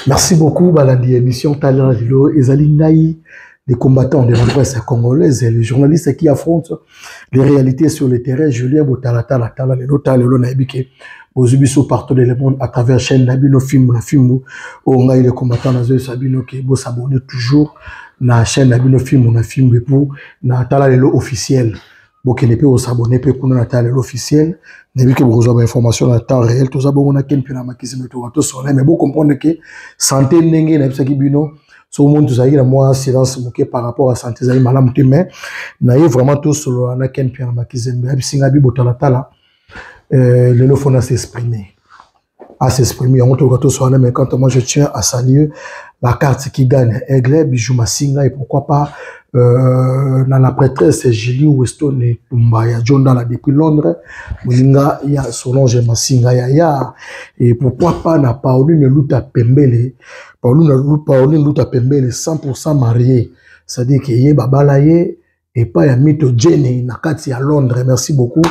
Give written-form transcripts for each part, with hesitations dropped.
Merci beaucoup balandi émission Tala Lelo ezali ngai les combattants de la presse congolaise et les journalistes qui affrontent les réalités sur le terrain. Julien Botalatala Tala Lelo Tala Lelo nayebi ke bozwi biso partout dans le monde à travers chaîne na bino film na fimbu oyo ngai le combattant nazoyesa bino ke bosabonne toujours na chaîne na bino film na fimbu epu na Tala Lelo officiel. Bokende mpe kosabone mpe kuna na Tala Lelo officiel, nayebi ke bokozwa bainformation na temps réel. Toza bongo na Ken mpe na makisi me toka tosone, mais bocomprendre ke santé ndenge nayebisaki bino so omoni tozalaki na mwa silence moke par rapport à santé ezali malamu te, mais naye vraiment tosolola na Ken mpe na Makizembe. Ayebisi ngai bibotalatala lelo fona s'exprimer, à s'exprimer. Yango toluka toswana. Mais quant à moi, je tiens à saluer la carte qui gagne Aigle Bijou Masinga et pourquoi pas na la prêtresse Julie Weston Tumba ya John Dala depuis Londres, moninga ya Solange Masinga ya ya, et pourquoi pas na Pauline Luta Pembele, Pauline Luta Pembele 100% mariée, c'est-à-dire que ye babala ye epai ya Mito Jenny na kati ya Londres. Merci beaucoup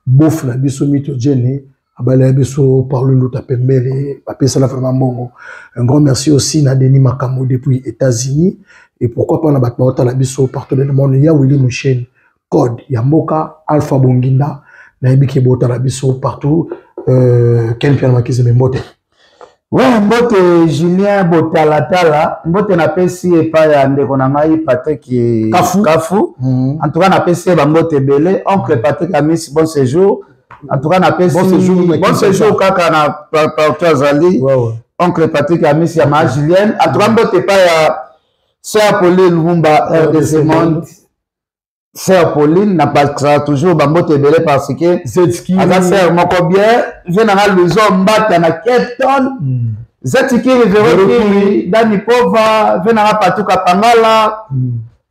bof na biso Mito Jenny abala ya biso Pauline Luta Pembele, bapesala vraiment mbongo. Un grand merci aussi na Denis Makambo depuis États-Unis et pourquoi pas na bato baotala biso partout dans le monde, ya Willy Mouchen code ya mboka Alpha Bonginda nayebi ke botala biso partout. Ken Pierre Makizembe, mbote. Ouais, mbote Julien Botalatala, mbote napesi epai ya ndeko na ngai Patrick Kafu. Kafu. En tout cas napesi ye bambote ebele. Oncle Patrick Amis, bon séjour. En tout cas napesi bon séjour, bon séjour kaka na partout azali. Ouais. Oncle Patrick Amis ya ma Julienne. En tout cas mbote epai ya Sœur Pauline Lumba RDC Monde. Sœur Pauline na pasaka toujours bambote ebele parce que Zetski aza sœur moko bien, vie nanga Luzo Mbata na Cape Town, Zetski Rivero Kiri, Dani Pova, vie nanga Patuka Pangala,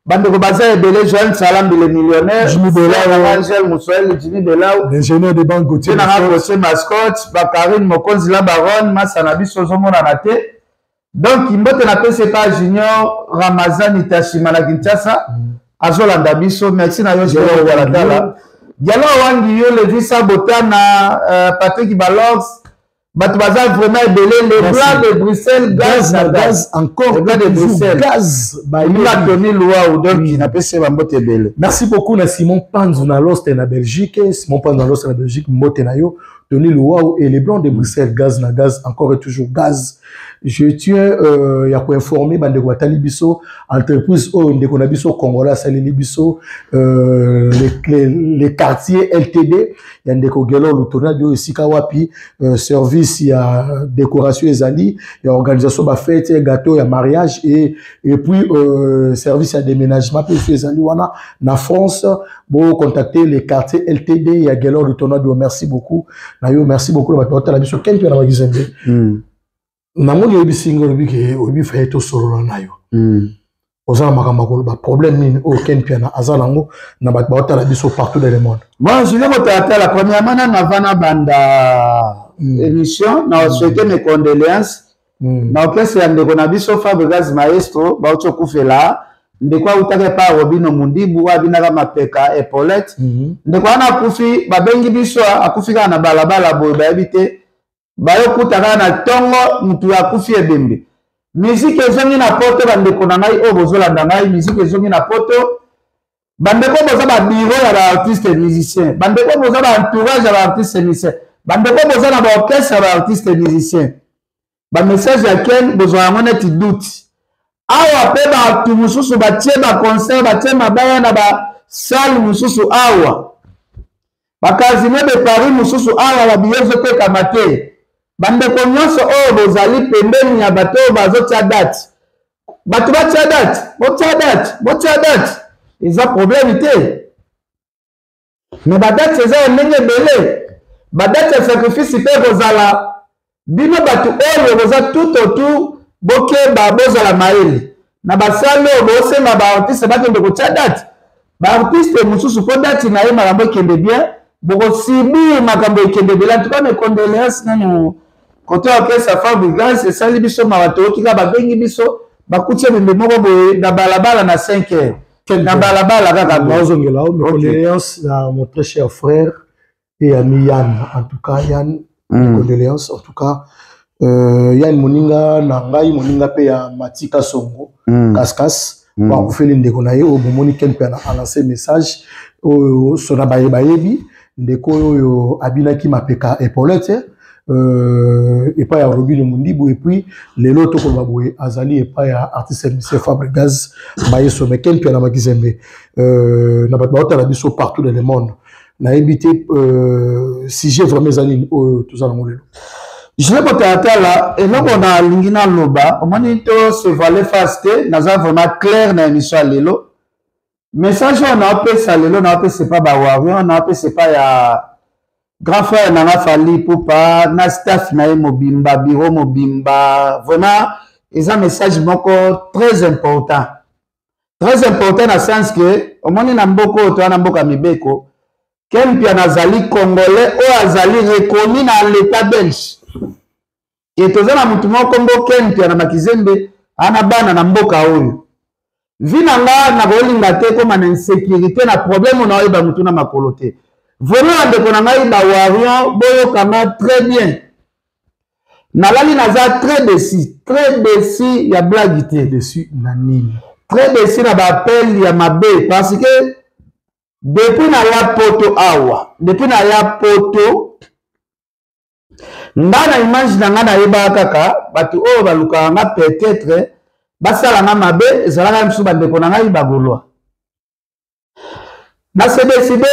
bandeko baza ebele, Joël Salambi le millionnaire, Jimmy Belau, Angel Moussoel, Jimmy Belau, l'ingénieur de banque Gauthier, vie nanga José Mascotte, Bakarine Mokonzi la Baronne, Massa na biso ozomonana te. Donc mbote napesi epa Junior Ramazani Tashima na Kinshasa, azolanda biso. Merci na yo Junior Walatala. Dialo Wangi yo Levisa Botana, Patrick Balox, bato baza vraiment ebele. Le blanc de Bruxelles, gaz na gaz, gaz, encore le blanc de Bruxelles, gaz, Balinga Tony Luau, donc napesi ba mbote ebele. Merci beaucoup na Simon Panzu na Lost na Belgique, Simon Panzu na Lost na Belgique, mbote na yo Tony Luau et les blancs de Bruxelles, gaz na gaz, encore et toujours gaz. Je tiens ya ko informer bande ko batali biso entreprise oyo ndeko na biso Congolais asaleli biso les quartiers LTD ya ndeko Gelo Lutona bio esika wapi service ya décoration ezali ya organisation ba fête gâteau ya mariage et puis service ya déménagement pe ezali wana na France. Bo contacter les quartiers LTD ya Gelo Lutona bio. Merci beaucoup na yo, merci beaucoup na bato batala biso Ken mpe na Makizembe. Namoni oyebisi ngai, olobi ke oyebi faye tosolola na yo. Oza na makambo ya koloba, problème nini oyo Ken Mpiana aza nango na bato baotala biso partout dans le monde? Bon, Julien Botalatala, premièrement nanu avant nabanda émission, na souhaiter mes condoléances na orchestre ya ndeko na biso Fabregas Maestro bauti okufela ndeko autaki epai ya Robino Mundibu oyo abinaka mapeka epaulette. Ndeko wana akufi, babengi biso akufi kaka na balabala boye, bayebi te, bayokuta kaka na ntongo mutu akufi ebembe. Musique ezongi na poto, bandeko na ngai oyo bozolanda ngai, musique ezongi na poto. Bandeko boza ba bureau ya ba artiste musicien, bandeko boza ba entourage ya ba artiste musicien, bandeko boza na ba orchestre ya ba artiste musicien, ba message ya Ken bozwa yango neti doute. Awa pe bato mosusu batie ba concert, batie mabaya na ba salle mosusu awa, ba casino de Paris mosusu awa, ba billets ezotekama te. Bandeko nyonso oyo bozali pembeni ya bato oyo bazotia date, bato batia date, botia date, botia date, eza problème te. Mais ba date eza ya ndenge ebele, ba date ya sacrifice mpe ekozala. Bino bato oyo boza tout autour, bokeba, bozala mayele na basali oyo bosenga ba artiste bakende kotia date. Ba artiste mosusu mpo date na ye makambo ekende bien, bokosibir makambo ekende ebele. En tout cas mes condoléances nanu kote orchestre Fabregas esali biso mawa, toyoki kaka babengi biso bakuti ebembe moko boye na balabala na 5 heures na balabala kaka. Nazongela mes condoléances à mon très cher frère et ami Yann. En tout cas Yann, mes condoléances en tout cas. Yani moninga na ngai, moninga mpe ya Matika Songo, Kaskas, bakufeli ndeko na ye oyo bomoni. Ken mpe alance message oyo so na baye bayebi ndeko oyo abinaki mapeka epaulette epai ya Robino Mundibu. Et puis lelo tokoloba boye, azali epai ya artiste musicien Fabregas Maestro. Mais Ken mpe na Makizembe, na bato baotala biso partout dans le monde, nayebi te sujet vraiment eza nini oyo toza nango lelo. Julien Botalatala, eloko nalingi naloba, omoni, to se voiler face te. Naza vraiment clair na émission ya lelo. Message oyo naopesa lelo, naopesa epa bawarrior, naopesa epa ya grand frère nanga Fally Ipupa na staff na ye mobimba, bureau mobimba. Vraiment eza message moko très important, très important, na sens que omoni, na mboka oyo toya, na mboka mibeko, Ken Mpiana azali Congolais oyo azali reconnu na l'État belge. E toza na motu moko kombo Ken Mpiana Makizembe, ana bana na mboka oyo. Vi na nga nakolinga te koma na insécurité, na problème na oyeba motu na makolo te. Vraiment, bandeko na ngai bawarrior, boyokanga très bien. Nalali, naza très déçu, très déçu, ya blague te. Déçu na nini? Très déçu na baappel ya mabe, parce que depuis naya Poto awa, depuis naya Poto, nga na image na nga nayebaka kaka bato oyo balukaka nga, peut-être basala nga mabe, ezalaka mosusu bandeko na ngai bagolwa. Na se décide,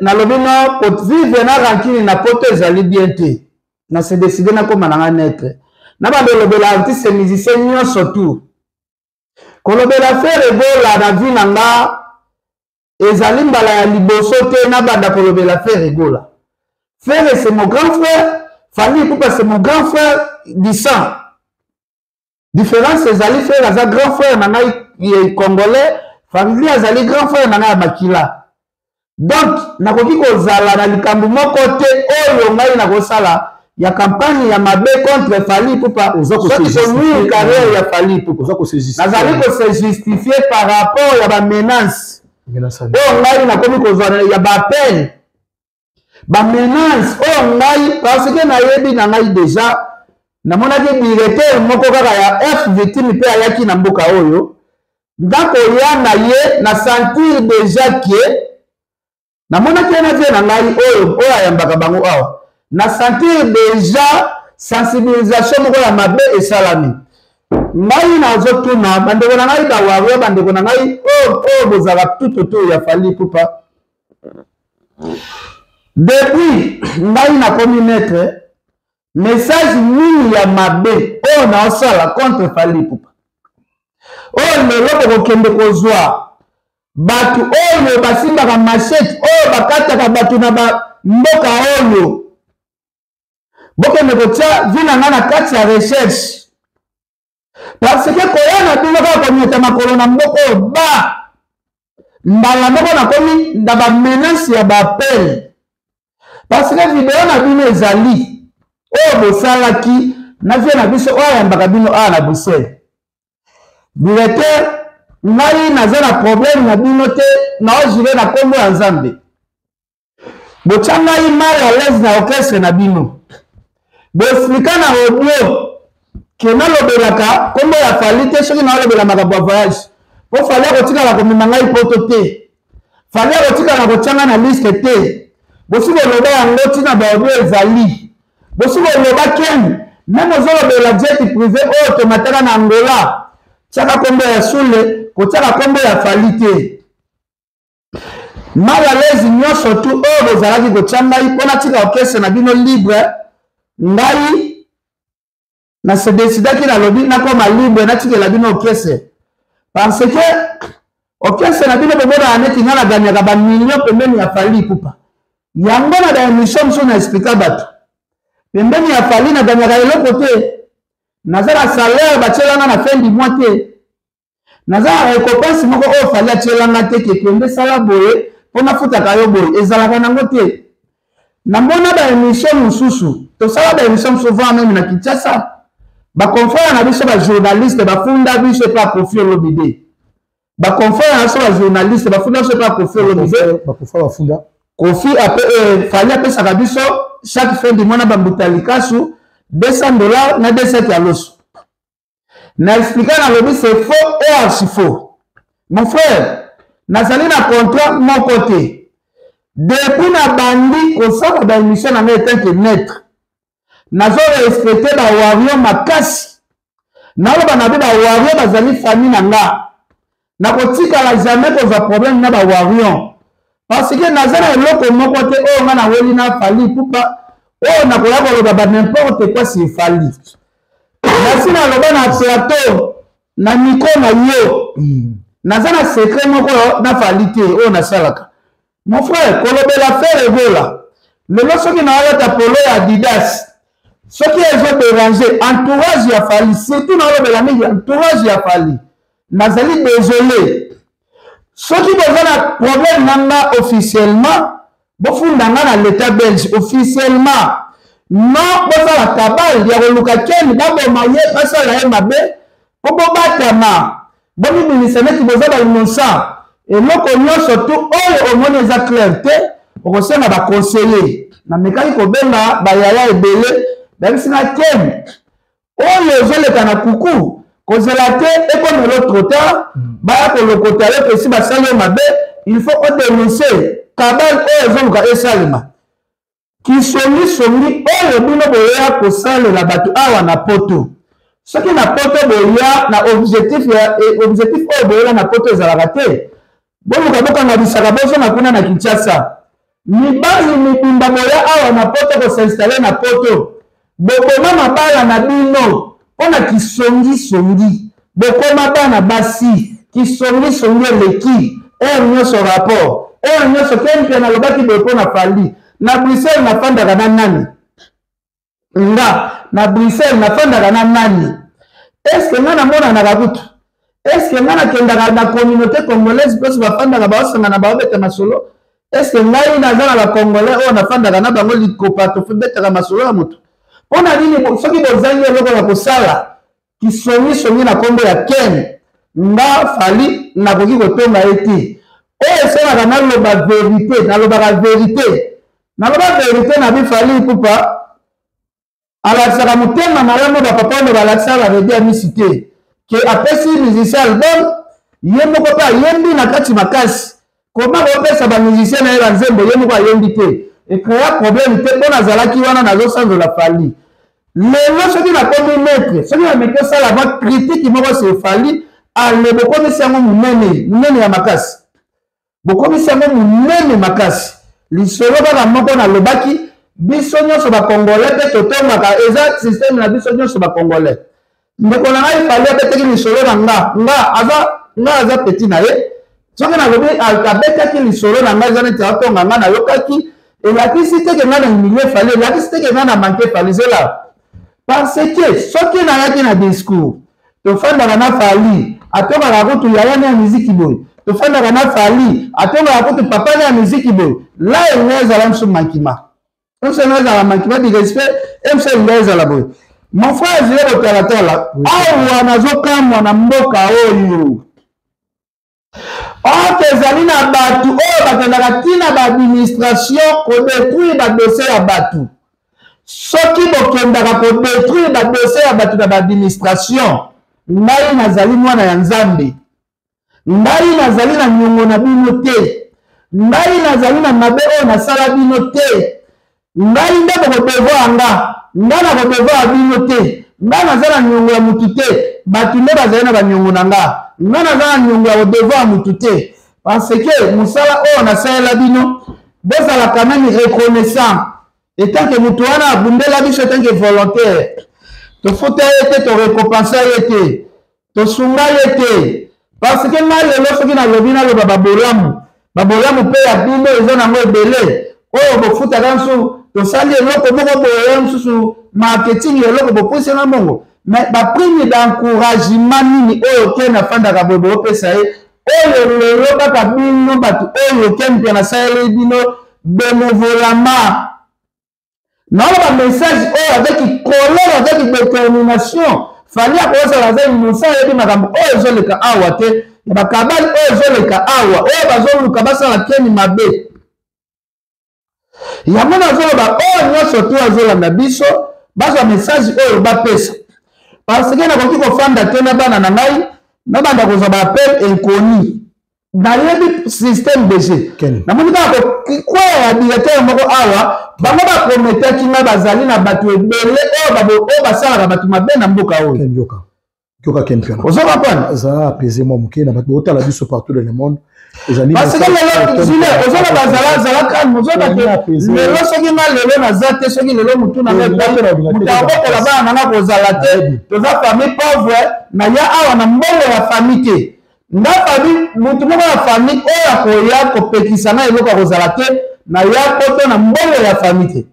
nalobi no, kovivre na rancune na Poto ezali bien te. Na se décide, nakóma na nga neutre, na bando olobela artiste musicien nyonso tout. Kolobela Ferre Gola na vie na nga ezali mbala ya liboso te. Nabanda kolobela Ferre Gola, Ferre c'est mon grand frère, Fally Ipupa c'est mon grand frère du sang. Différence ezali, Ferre aza grand frère na ngai congolais, Fally azali grand frère na ngai ya makila. Donc nakoki kozala na likambo moko te oyo ngai nakosala ya campagne ya mabe contre Fally Ipupa, soki konuire carrière ya Fally Ipupa. Nazali kose justifier par rapport ya bamenace oyo ngai nakomi kozwa, ya baappel, bamenace oyo ngai, parce que nayebi na ngai déjà, namonaki directeur moko kaka ya F Victime mpe ayaki na mboka oyo. Ndakoya na ye, na sentir déjà que namonaki ye na vie na ngai oyo ayambaka bango awa. Na sentir déjà sensibilisation moko ya mabe esalami. Ngai nazotuna bandeko na ngai bawario, bandeko na ngai oyo bozalaka tout autour ya Fally Ipupa, depuis ngai nakomi maître, message nini ya mabe oyo naosala contre Fally Ipupa oyo lelo bokokende kozwa bato oyo basimbaka machette, oyo bakataka bato na bamboka oyo, bokende kotia vie na ngai na kati ya recherche? Parce que koya na bino kaka konyeta makolo na mboka oyo, ba mbala moko nakomi na bamenace ya baappel, parce que video na bino ezali oyo bosalaki na vie na biso oyo ayambaka bino awa na Bruxelles. Directeur, ngai naza na problème na bino te, naojure na nkombo ya Nzambe. Botya ngai mal à l'aise na orchestre na bino. Boexplika na audio ke nalobelaka nkombo ya Fally te soki naolobela makambo ya voyage, mpo Fally akotikala komema ngai Poto te, Fally akotikala kotya ngai na liste te. Bosi boloba yango ntina baaudio ezali. Bosi boloba ken meme ozolobela jet privé oyo tomataka na Angola, tiaka nkombo ya Sule, kotiaka nkombo ya Fally te. Mal à l'aise nyonso tu oyo bozalaki kotya ngai mpo natika orchestre na bino libre, ngai na se décidaki, nalobi nakoma libre, natikela bino orchestre, parce que orchestre na bino bomonaka neti ngai nagagnaka bamillion pembeni ya Fally Ipupa. Yango na baémission mosusu na explika bato, pembeni ya Fally nagagnaka eloko te. Naza na salaire batielanga na fin du mois te, naza na récompense moko oyo Fally atielanga te ke kende sala boye mpo nafutaka yo boye, ezalaka nango te. Namona baémission mosusu, tosala baémission mosusu vant même na Kinshasa, baconfrère na biso bajournaliste bafunda biso epa Koffi Olomide. Baconfrère na biso bajournaliste bafunda biso epa Koffi Olomide. Bafunda? Koffi ape, Fally apesaka biso chaque fin du mois na bambuta likasu. 200 $ na 200 ya loso. Na explika, nalobi c'est faux et archi faux, mon frère. Nazali na contrat moko te. Depuis nabandi kosala baémission na ngai en tant que maître, nazo respecte bawarrior makasi. Naloba na be, bawarrior bazali famille na nga. Nakotikala jamais kozwa problème na bawarrior, parce que naza na eloko moko te oyo nga naweli na Fally Ipupa oyo nakoya koloba ba n'importe quoi sur Fally. Nasi naloba na plateau, na micro na yo, naza na secret moko na Fally te oyo nasalaka. Mon frère, kolobela Ferre Gola lelo, soki naolata polo ya Adidas, soki ezodérange entourage ya Fally, surtout naolobela mingi entourage ya Fally, nazali désolé. Soki boza na problème na nga officiellement, bofunda nga na l'État belge officiellement. Non, bosala cabale ya koluka Ken, baboma ye, basala ye mabe mpo bobatama, bomibimisa neti boza bainnocent. Eloko nyonso tu oyo omoni eza clair te, okosenga baconseiller. Namekaki kobenga bayaya ebele, bayebisi nga: "Ken, oyo ezoleka na kuku, kozela te ekomelo trop tard, baya kolokota yo esi basali yo mabe. Il faut odénonce cabale oyo ezoluka esalema, kisongisongi oyo bino boya kosalela bato awa na Poto." Soki na Poto boya na objectif ya objectif oyo boyela na Poto ezalaka te, boluka bokanga bisaka, bozonga kuna na Kinshasa. Mibali mibimba boya awa na Poto kos'installer na Poto, boboma mabala na bino mpo na kisongisongi. Bokoma bana basi, kisongisongi eleki heure nyonso, rapport heure nyonso. Ken mpe nalobaki boye mpo na Fally: na Bruxelles nafandaka na nani? Nga na Bruxelles nafandaka na nani? Est-ce nga namonanaka kutu? Est-ce nga nakendaka na communauté congolaise place bafandaka, baosangana, baobeta masolo? Est-ce ngai naza na bacongolais oyo nafandaka na bango likopa, tobetaka masolo ya moto? Mpo na nini, soki bozangi eloko ya kosala, kisongisongi na nkombo ya Ken? Nga Fally nakoki kotonga ye te. Oyo esalaka naloba vérité, nalobaka vérité, naloba vérité na bi. Fally Ipupa alakisaka motema malamu. Bapapa oyo balakisaka baredi ya misi te ke apesi musicien album, ye moko mpe ayembi na kati makasi. Koma kopesa bamusicien na ye banzembo, ye moko ayembi te, ecréa problème te. Mpo nazalaki wana, nazosanzola Fally. Lelo soki nakomi maître, soki nameki osala va critique moko sur Fally, ale bokomisi yango monene, monene ya makasi, bokomisi yango monene makasi. Lisolo kaka moko nalobaki: biso nyonso bacongolais mpe totongaka, eza système na biso nyonso bacongolais. Ndeko na ngai Fally abetaki lisolo na nga, nga aza, nga aza petit na ye. Soki nalobi abetaki lisolo na ngai, eza neti atonga nga. Nayokaki, elakisi te ke ngai na humilie Fally, elakisi te ke ngai na manque Fally. Zela, parce que soki nayaki na discours tofandaka na Fally, atongaka kutu yaya ne ya miziki boye, tofandaka na Fally, atongaka kutu papa ne ya miziki boye, la elinga ezala mosu mankima, mosu elinga ezala mankima du respect, mosu elinga ezala boye. Mon frère Zile Botalatala, awa nazokamwa na mboka oyo oke ezali na bato oyo bakendaka ntina baadministration kodétruire badossier ya bato. Soki bokendaka kodétruire badossier ya bato na baadministration, ngai nazali mwana ya Nzambe, ngai nazali na niongo na bino te, ngai nazali na mabe oyo nasala bino te. Ngai nde bokodevoir nga, ngai nakodevoir bino te. Ngai naza na niongo ya mutu te, bato nde bazali na baniongo na nga. Ngai naza na niongo ya kodevoir mutu te, parce que mosala oyo nasalela bino, bozala quand même reconnaissant. En tant que motu wana abundela biso en tant que volontaire, tofuta ye te, torécompense ye te, tosunga ye te. Parce que ngai lelo soki nalobi, naloba babolamu, babolamu mpe ya bino eza nango ebele oyo bofutaka mosusu. Tosali eloko moko boye, mosusu marketing, eloko bopusela mbongo, mais baprime d'encouragement nini oyo Ken afandaka boye boopesa ye, oyo lelo kaka bino bato oyo Ken mpe nasaleli bino bénévolement? Naoloba message oyo avec colère, avec détermination. Fally akozala aza innocent, ayebi makambo oyo ezoleka awa te, ya bakabali oyo ezoleka awa, oyo bazoluka basala Ken mabe. Yango nazoloba, oyo nyonso to azolanda biso. Bazwa message oyo bapesa, parce que nakoki kofanda te na bana na ngai, nabanda kozwa baappel inconnu. Nayebi système DG, namoni kaka kokwea ya directeur moko awa. Bango baprometaki ngai, bazali na bato ebele oyo basalaka bato mabe na mboka oyo. Yoka, Ken Mpiana. Ozo comprendre? Ezala apaisé mwa moke na bato baotala biso partout dans le monde. Ezali parce que lelo zile ozala bazala zala calme, ozoba te. Lelo soki nga lelo naza te, soki lelo motu na ngai, moto akokola bana na nga kozala te. Toza famille pauvre, naya awa na mbongo ya famille te. Nga famille, motu moko ya famille oyo akoya kopekisa nga eloko akozala te. Naya poto na mbongo ya famille te,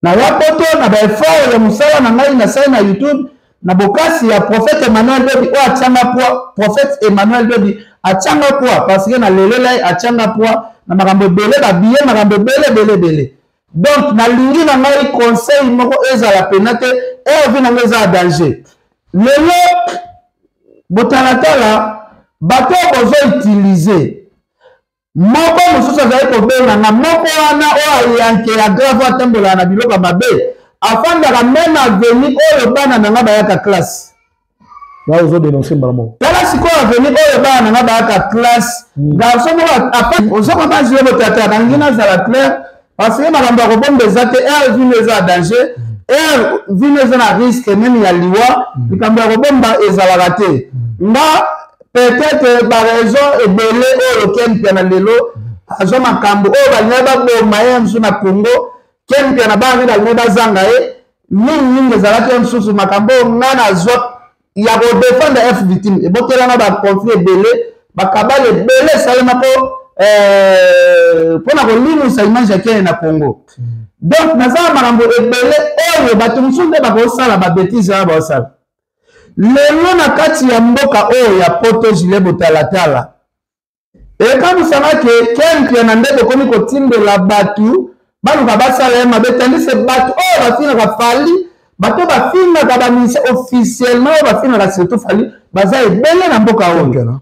naya poto na baeffort ya mosala na ngai nasali na YouTube, na bokasi ya prophète Emmanuel Dodi oyo atianga poids. Prophète Emmanuel Dodi atianga poids parce que nalelela ye, atianga poids na makambo ebele, babiye makambo ebele ebele ebele. Donc nalingi na ngai conseil moko ezala pena te. Vie na ngai eza ya danger lelo. Botalatala bato oyo bozoutilize. Moko mosusu azali kobenga nga, moko wana oyo ayanke ya grave, atambolaka na biloko ya mabe, afandaka même avenue oyo bana na nga bayaka classe. Ozodénonce mbala moko. Tala sikoyo, avenue oyo bana na nga bayaka classe, garçon moko ozoka basi yo. Botata, nalingi nazala clair parce que makambo ya kobomba eza te. Aire vino eza ya danger, aire vino eza na risque même ya liwa. Likambo ya kobomba ezalaka te. Nga peut-être baraison ebele oyo Ken Mpiana lelo azwa makambo oyo, balingai baboma ye mosusu na Congo. Ken Mpiana, bana balingai bazanga ye mingimingi, ezalaki ye mosusu. Makambo oyo nga nazwa ya kodefendre F Victime ebotelanga baconflit ebele, bakabale ebele esalema mpo mpona kolimwisa image ya Kene na Congo. Donc naza na makambo ebele oyo bato mosusu nde bakosala babêtises wana baosala lelo na kati ya mboka oyo ya poto. Jile botalatala, ekamisanga ke Ken Mpiana nde bokomi kotindela bato baluka basala ye mabe, tandis bato oyo bafingaka Fally, bato bafingaka bamusicien officiellement, oyo bafingaka surtout Fally, baza ebele na mboka oyo.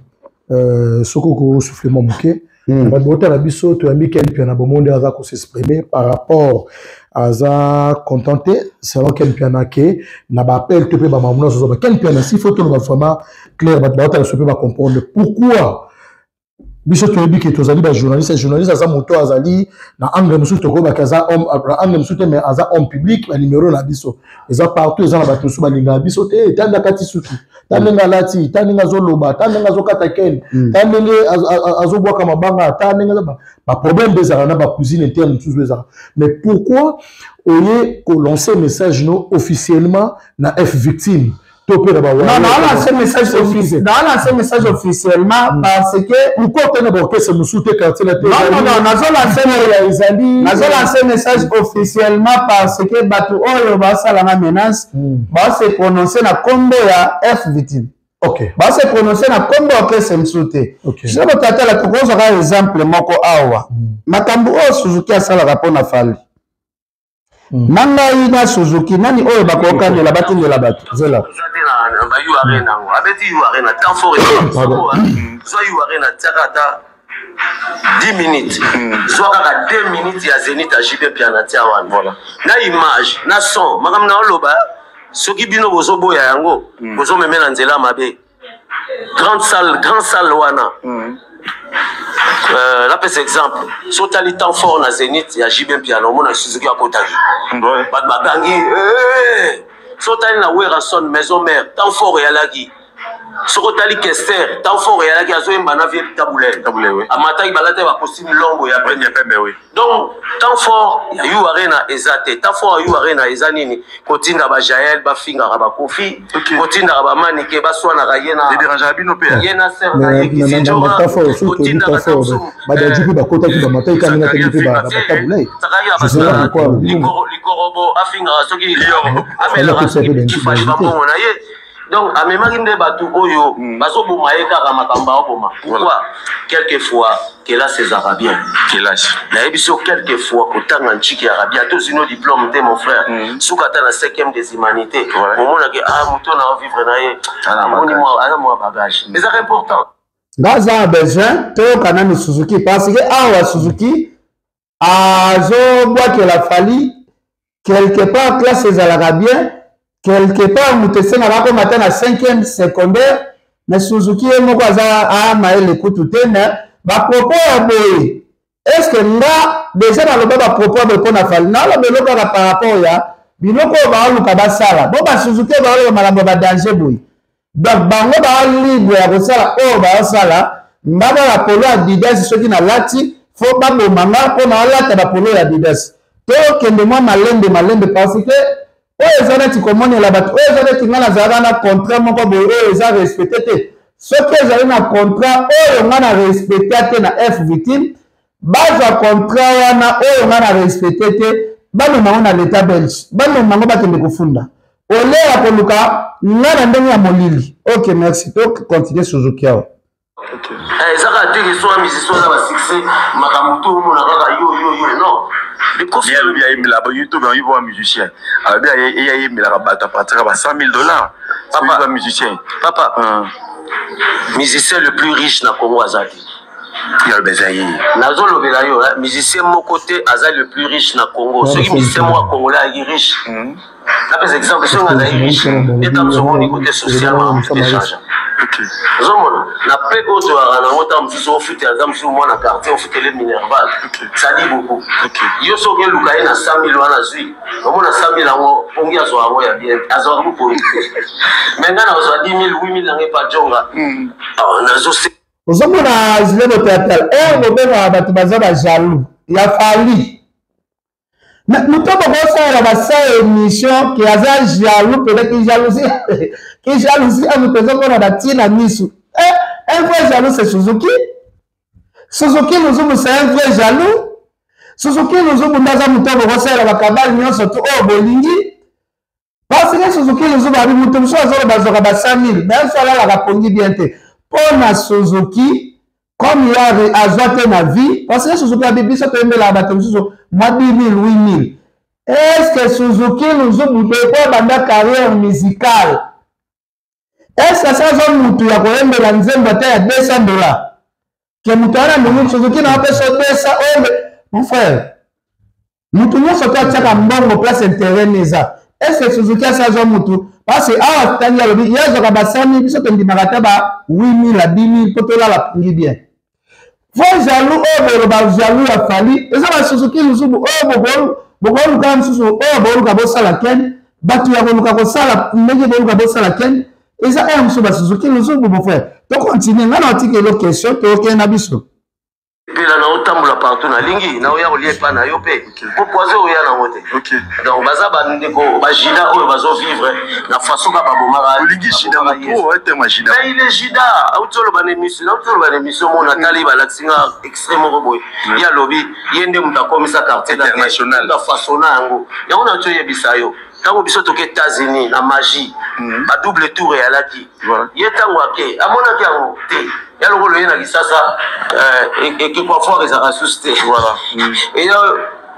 Soki okosouffle mwa moke, bato baotala biso, toyambi Ken Mpiana. Bomo nde aza kosexprime par rapport aza content te selon Ken Mpiana ke na baappel to mpe bamamu nyonso ozoba. Ken Mpiana, si faut toloba vraiment clair, bato baotala biso mpe bacomprendre pourquoi. Biso toyebi ke tozali bajournaliste. Journaliste aza moto azali na angle mosusu, tokoyebaki aza homme na angle mosusu te, mais aza homme public. Banimero na biso eza partout, eza na bato mosusu balingaka biso te. Ta ndenge akati suki, ta ndenge alati, ta ndenge azoloba, ta ndenge azokata Ken, ta ndenge azobwaka mabanga, ta ndenge baproblème mpe ezalaka na bacousine interne mosusu ezalaka. Mais pourquoi oye kolancer message no officiellement na F Victime to mpe na? Non, nalancer message officiellement parce que Pourquoi otanga baorchestre mosusu te, quartier la te? Non, non, non, nazolancer ezali nazolancer message officiellement parce que bato oyo basalanga menace base prononcer na nkombo ya F Victime. Base prononcer na nkombo ya orchestre mosusu te. So botatala, tokozwaka exemple moko awa, makambo oyo Suzuki asalaka mpo na Fally. Na ngai na Suzuki, nani oyo bakokanela batindela bato zela? Ba U Arena yango abeti U Arena, temps fort zwa U Arena, tiaka ata 10 minutes, zwa kaka 2 minutes ya Zénith ya JB Mpiana, tia wana na image na son. Makambo na oloba, soki bino bozoboya yango, bozomemela nzela mabe. Grande salle, grande salle wana. Napesa exemple, so otali temps fort na Zénith ya JB Mpiana, omona Suzuki akotaki, bato bagangi. So otali na Werrason, Maison Mère, temps fort eyalaki. Soki otali Kester, temps fort eyalaki, azoyemba na vieux Tabu Ley, amataki, balataki bacostume longo ya pembe. Donc temps fort ya U Arena eza te. Temps fort ya U Arena eza nini? Kotinda bajael bafingaka bakofi, kotindaka bamanike baswanaka ye na ye na ser na ye Kisinjora, kotindaka Badadju mpe bakotaki, bamataki kaka ndenge ataki mpe baTabu Ley. Likorobo afingaka soki amelaka soki Fally bambongo na ye. Donc amemaki nde bato oyo bazoboma ye kaka makambo aoboma. Pourquoi? Quelquefois kelasi ezalaka bien. Kelasi. Nayebi so quelquefois kotanga ntiki yaka bien. Tozwi no diplôme te, mon frère, suka ata na cinquième des humanités, omonaki ah, moto na ovivre na ye, amoni aza mwa bagage, ezaka important. Nga aza na besoin toyoka nanu Suzuki, parce que awa Suzuki azobwakela Fally. Quelque part classe ezalaka bien, quelque part moto esengaka akoma ata na 5e secondaire, mais Suzuki ye moko aza a mayele kutu te, mais ba propos ya boye, est ce que nga déjà naloba ba propos ya boye mpo na Fally? Naloba eloko kaka par rapport ya biloko oyo baoluka basala bo ba Suzuki oyo baoloba makambo ya ba danger boye. Donc bango ba libre ya kosala oyo baosala. Nga ba polo ya Adidas soki nalati, fo baboma nga mpo nalata ba polo ya Adidas. Tokende mwa malembe malembe, parce que oyo eza neti komonela bato, oyo eza neti nga nazalaka na contrat moko boye oyo eza respecte te. Soki ezali na contrat oyo nga na respecte te na F victime, bazwa contrat wana oyo nga na respecte te, bamema yango na l'État belge, bamema yango bakende kofunda ole ya koluka nga na ndenge ya molili. Ok, merci. To continue Suzuki awa. Eza kaka te ke so musicien oza ba succès, makambo to omona kaka yo yo yo, non. Ye alobi ayemelaka YouTube yango, ivo musicien alobi ye ayemelaka bato à partir ya ba 100 000 $. Papa musicien. Papa musicien le plus riche na Congo aza te. Ye alobi eza ye. Nazolobela yo, musicien moko te aza le plus riche na Congo. Soki musicien moko ya congolais ayaki riche, napesa exemple, soki azali riche, eta mosu omoni côté social makambo échange. Ozomona na pe oyo toyaka nango, ntango mosusu ofutela, aza mosusu mwana quartier, ofutele minerval, ça dit beaucoup. Yo soki eluka ye na 100 000 wana azwi, omona 100 000 yango, pongi azwa yango ya bien, azwa yango pongi te. Mais ngai nazwa 10 000, 8 000 nango epa jonga nazo. Ozomona Julien Boteatal ere bobengaka bato baza ba jaloux ya Fally, mais moto bokosalela basa émission ke aza jaloux, peut-être ki jalousie ya moto ezomona batie na misu. Un vrai jaloux, c'est Suzuki. Suzuki Luzubu, c'est un vrai jaloux. Suzuki Luzubu nde aza moto bokosalela bakabale nyonso tu oyo bolingi, parce que Suzuki Luzubu abi moto mosusu azoloba azwaka ba 100 000, mais so alalaka pongi bien te. Mpo na Suzuki, comme ye azwa te na vie, parce que Suzuki abi biso toyembelaka bato mosusu mwa 10 000, 8 000. Est ce que Suzuki Luzubu, depuis abanda carrière musicale, est ce que asa azwa mutu ya koyembela nzembo ata ya 200 $, ke moto wana ndenge Suzuki na apesa 200 oyo? Mon frère, mutu nyonso to atiaka mbongo place intérêt eza. Est ce que Suzuki asi azwa mutu? Parce que awa tangi alobi ye azwaka ba 100 000, biso tondimaka ata ba 8 000 a 10 000 mpo tolala pongi bien. Faux jaloux oyo boloba jaloux ya Fally, eza ba Suzuki Luzubu oyo bokoluka mosusu oyo boluka bosala ken bato ya koluka kosala ndenge boluka bosala ken, eza oyo mosusu ba Suzuki Luzubu. Mon frère, tocontinue, ngai na otikelo question, tokende na biso. Mpela na otambola partout, nalingi naoya kolia epa na yo mpe po poison oya nango te. Donc baza bandeko bajida oyo bazovivre na façon ka babomaka. Olingi jida moto etema jida. Mais il est jida, auti oloba na émission, nauti oloba na émission mo natali, balakisi nga extrait moko boye, ye alobi ye nde moto akomisa quartier international. Façonna yango, yango nauti oyebisa yo. Ntango biso toke États-Unis na magie, badouble tour eyalaki. Ye ntango ake amonaki yango te, ya lokolo ye na Kisasa ekekwa foire ezalaka susu te. Eya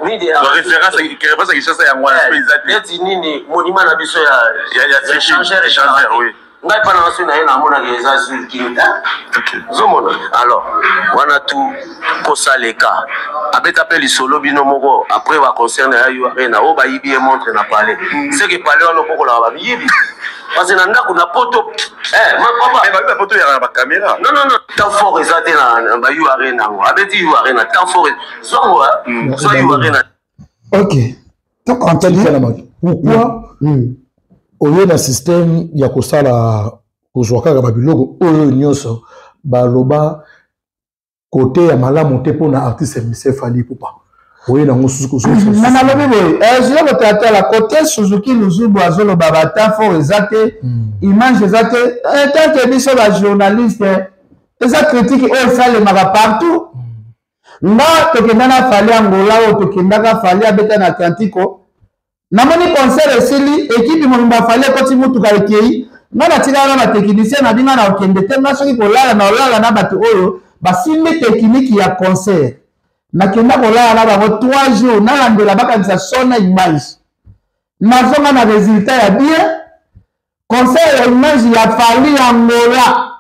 nini? Référence ya Kinshasa yango wana eza te. Neti nini, monument na biso ya échangeur, ngai mpa na so na ye namonaka eza zurkini, ozomona. Alors wana tu kosaleka abeta mpe lisolo bino moko après baconcert na ya yo arena oyo bayibi ye montre na palais. Seke palais wana okokolaka bamiyibi, parce que na ndako na poto papa poto yaka na bacaméra. Non, non, non, temps fort eza te na ba U Arena. Yango abeti U Arena, temps fort zwango zwa U Arena. Ok, tocontinue. Pourquoi oye na système ya kosala kozwa kaka babiloko oyo nyonso baloba kote ya malamu te mpona artiste musicien Fally Ipupa, oye nango susu? Me nalobi boye, Julien Botatala, kote Suzuki Luzubu azoloba batemps fort eza te, image eza te, tant que biso bajournaliste, eza critique oyo esalemaka partout. Nga tokenda na Fally Angola, oyo tokendaka, Fally abeta na Atlantico. Namoni concert esili, ekipe mobimba Fally ekoti mutuka ekei, nga natikala na batechnicien na binga na okende te. Nga soki kolala na olala na bato oyo basimbi technique ya concert. Nakenda kolala na bango 3 jours, nalandela bakanisa son na image, nazonga na résultat ya bien. Concert ya image ya Fally ya Angola,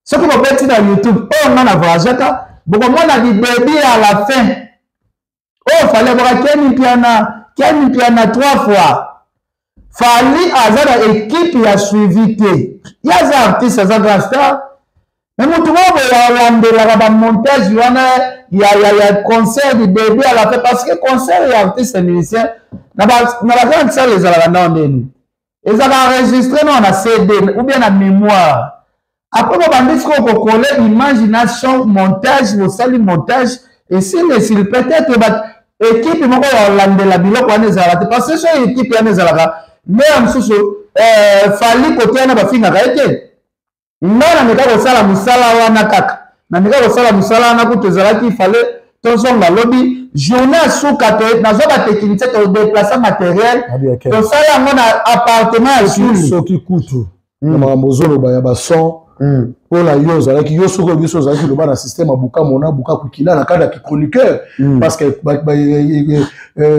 soki bobeti na YouTube oyo nga na voyageaka, bokomona du début à la fin oyo Fally aboka Keni Mpiana. Ken Mpiana trois fois. Fally aza na équipe ya suivi te. Ye aza artiste, aza grand star. Mais motu moko boye alandelaka ba montage wana ya concert du début à la fin, parce que concert ya artiste musicien na ba grande salle ezalaka ndao ndeni. Ezalaka enregistré non na CD ou bien na mémoire. Après bobandi sikoyo kokole image na son montage, bosali montage esili esili. Peut-être ba équipe moko ya kolandela biloko wana ezalaka te, parce que soki équipe wana ezalaka nde ya mosusu Fally kote wana bafingaka ye te. Nga nameka kosala mosala wana kaka, nameka kosala mosala wana kutu ezalaki fale tozonga lobi journée ya suka, nazwa batechnicien todeplace matériel tosala yango na appartement ya Zulu. Soki kutu na makambo ozoloba ya bason mpona yo ozalaki yo soki oyebi so ozalaki loba na système ya buka mona buka kukila na kati ya chroniqueur, parce que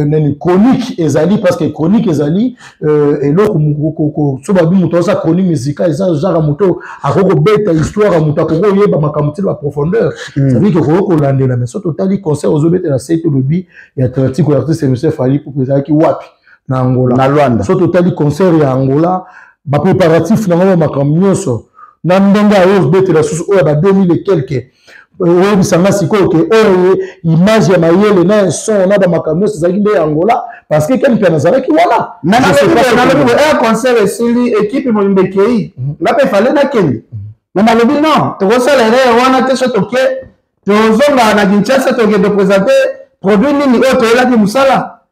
nani chronique ezali, parce que chronique ezali eloko so babi moto aza chronique musicale eza genre moto akoki kobeta histoire ya moto, akoki koyeba makambo tina ba profondeur, ça veut dire que okoki kolandela. Mais so totali concert ozobetela se tolobi ya Atlantique ya artiste monsieur Fally Ipupa ezalaki wapi? Na Angola. Na Luanda. So totali concert ya Angola, bapréparatif nango, bamakambo nyonso na ndenge ayo ozobetela susu oyo ba 2000 et quelque, oyebisanga sikoyo ke oyo image ya mayele na son na bamakambo nyonso ezalaki nde ya Angola, parce que Ken mpe nazalaki wana. Nalobi boye, concert esili, équipe mobimba ekei, nga mpe fale nakende, mais nalobi non, tokosala erreur wana te. So toke tozonga na Kinshasa, tokende présenter produit nini oyo toyelaki mosala.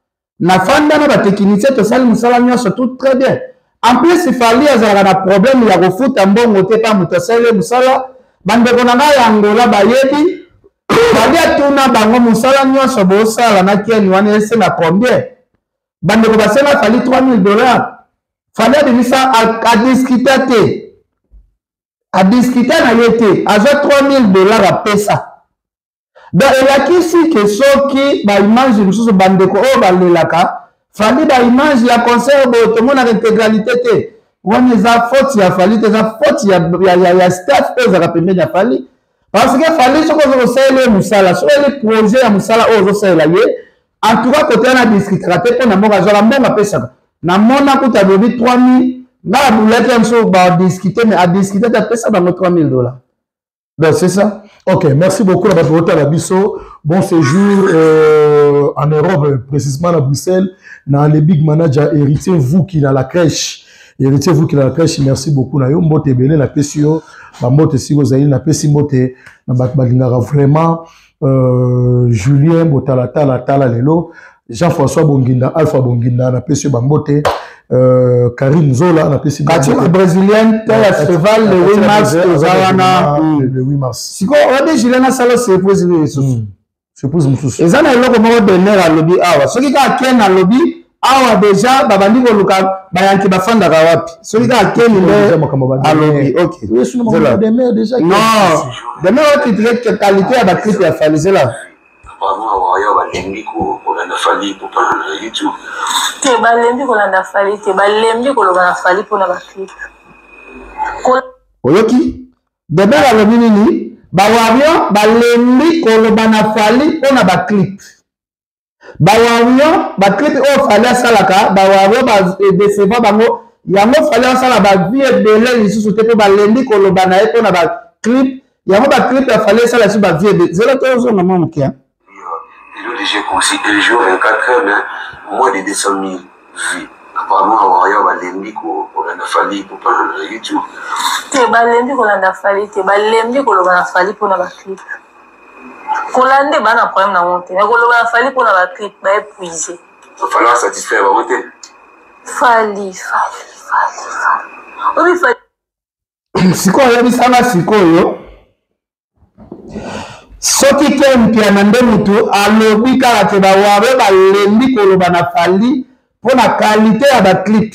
Nafanda na batechnicien, tosali mosala nyonso tout très bien. En plus Fally azalaka na problème ya kofuta mbongo te pa moto asali mosala. Bandeko na ngai ya Angola bayebi, Fally atuna bango mosala nyonso bosala na Keni wana esenga combien. Bandeko basenga Fally 3000 $. Fally abimisa, adiscuta te, adiscuta na ye te, azwa 3000 $ apesa. Donc elakisi ke soki baimage mosusu, bandeko oyo balelaka Fally, baimage ya concert boye tomonaka intégralité te, wana eza faute ya Fally te, eza faute ya staff oyo ezalaka pembeni ya Fally. Parce que Fally, soki oza kosalela ye mosala, soki eli projet ya mosala oyo ozosalela ye, en tout cas kote wana discutaka te. Mpo na moko azwaka mbongo apesaka, namona kuta alobi 3000, nga abulaki ya mosusu badiscute, mais adiscute te, apesa bango 3000 $. Donc c'est ça. Ok, merci beaucoup na bato otala biso. Bon séjour en Europe, précisément à Bruxelles, na le big manager Héritier Vuki na la crèche. Héritier Vuki na la crèche, merci beaucoup na yo. Mbote ebele na pesi yo, ba mbote siko zaili na pesi mbote na bato balingaka vraiment Julien Botalatala tala lelo. Jean-François Bonginda, Alpha Bonginda na pesi yo ba mbote. Karine Zola na pesi Kati brésilienne te ya festival le 8 mars toza wana. Le 8 mars. Sikoyo oyebi, Julien, asala surprise lisusu. Surprise mosusu. Eza na eloko moko Demer alobi awa. Soki kaka Ken alobi awa, déjà babandi koluka bayanki bafandaka wapi. Soki kaka Ken nde alobi, ok. Non, Demer otitrer qualité ya baclip ya Fally, zela. Apparemment Warrior balembi kolanda Fally Ipupa na YouTube. Te, balembi kolanda Fally te, balembi koloba na Fally mpona baclip. Oyoki Demer alobi nini? Bawarrior balembi koloba na Fally mpona baclip. Bawarrior, baclip oyo Fally asalaka, bawarrior badécevoir bango. Yango Fally asala bavues ebele lisusu te, mpo balembi koloba na ye mpona baclip. Yango baclip ya Fally esala lisusu bavues ebele. Zela, tozonga mwa moke. Lelo déjà consi un jour 24 heures, mais moins de 200 000 vues. Apparemment Warrior balembi kolanda Fally Ipupa na YouTube. Te, balembi kolanda Fally te, balembi koloba na Fally mpona baclip. Kolanda baa na problème nango te, mais koloba na Fally mpona baclip, baépuise. Fally asatisfaire bango te. Fally, Fally, Fally, Fally, obi Fally. Sikoyo oyebisanga sikoyo, soki Ken Mpiana nde motu alobi kaka ke bawarrior balembi koloba na Fally mpo na qualité ya baclip,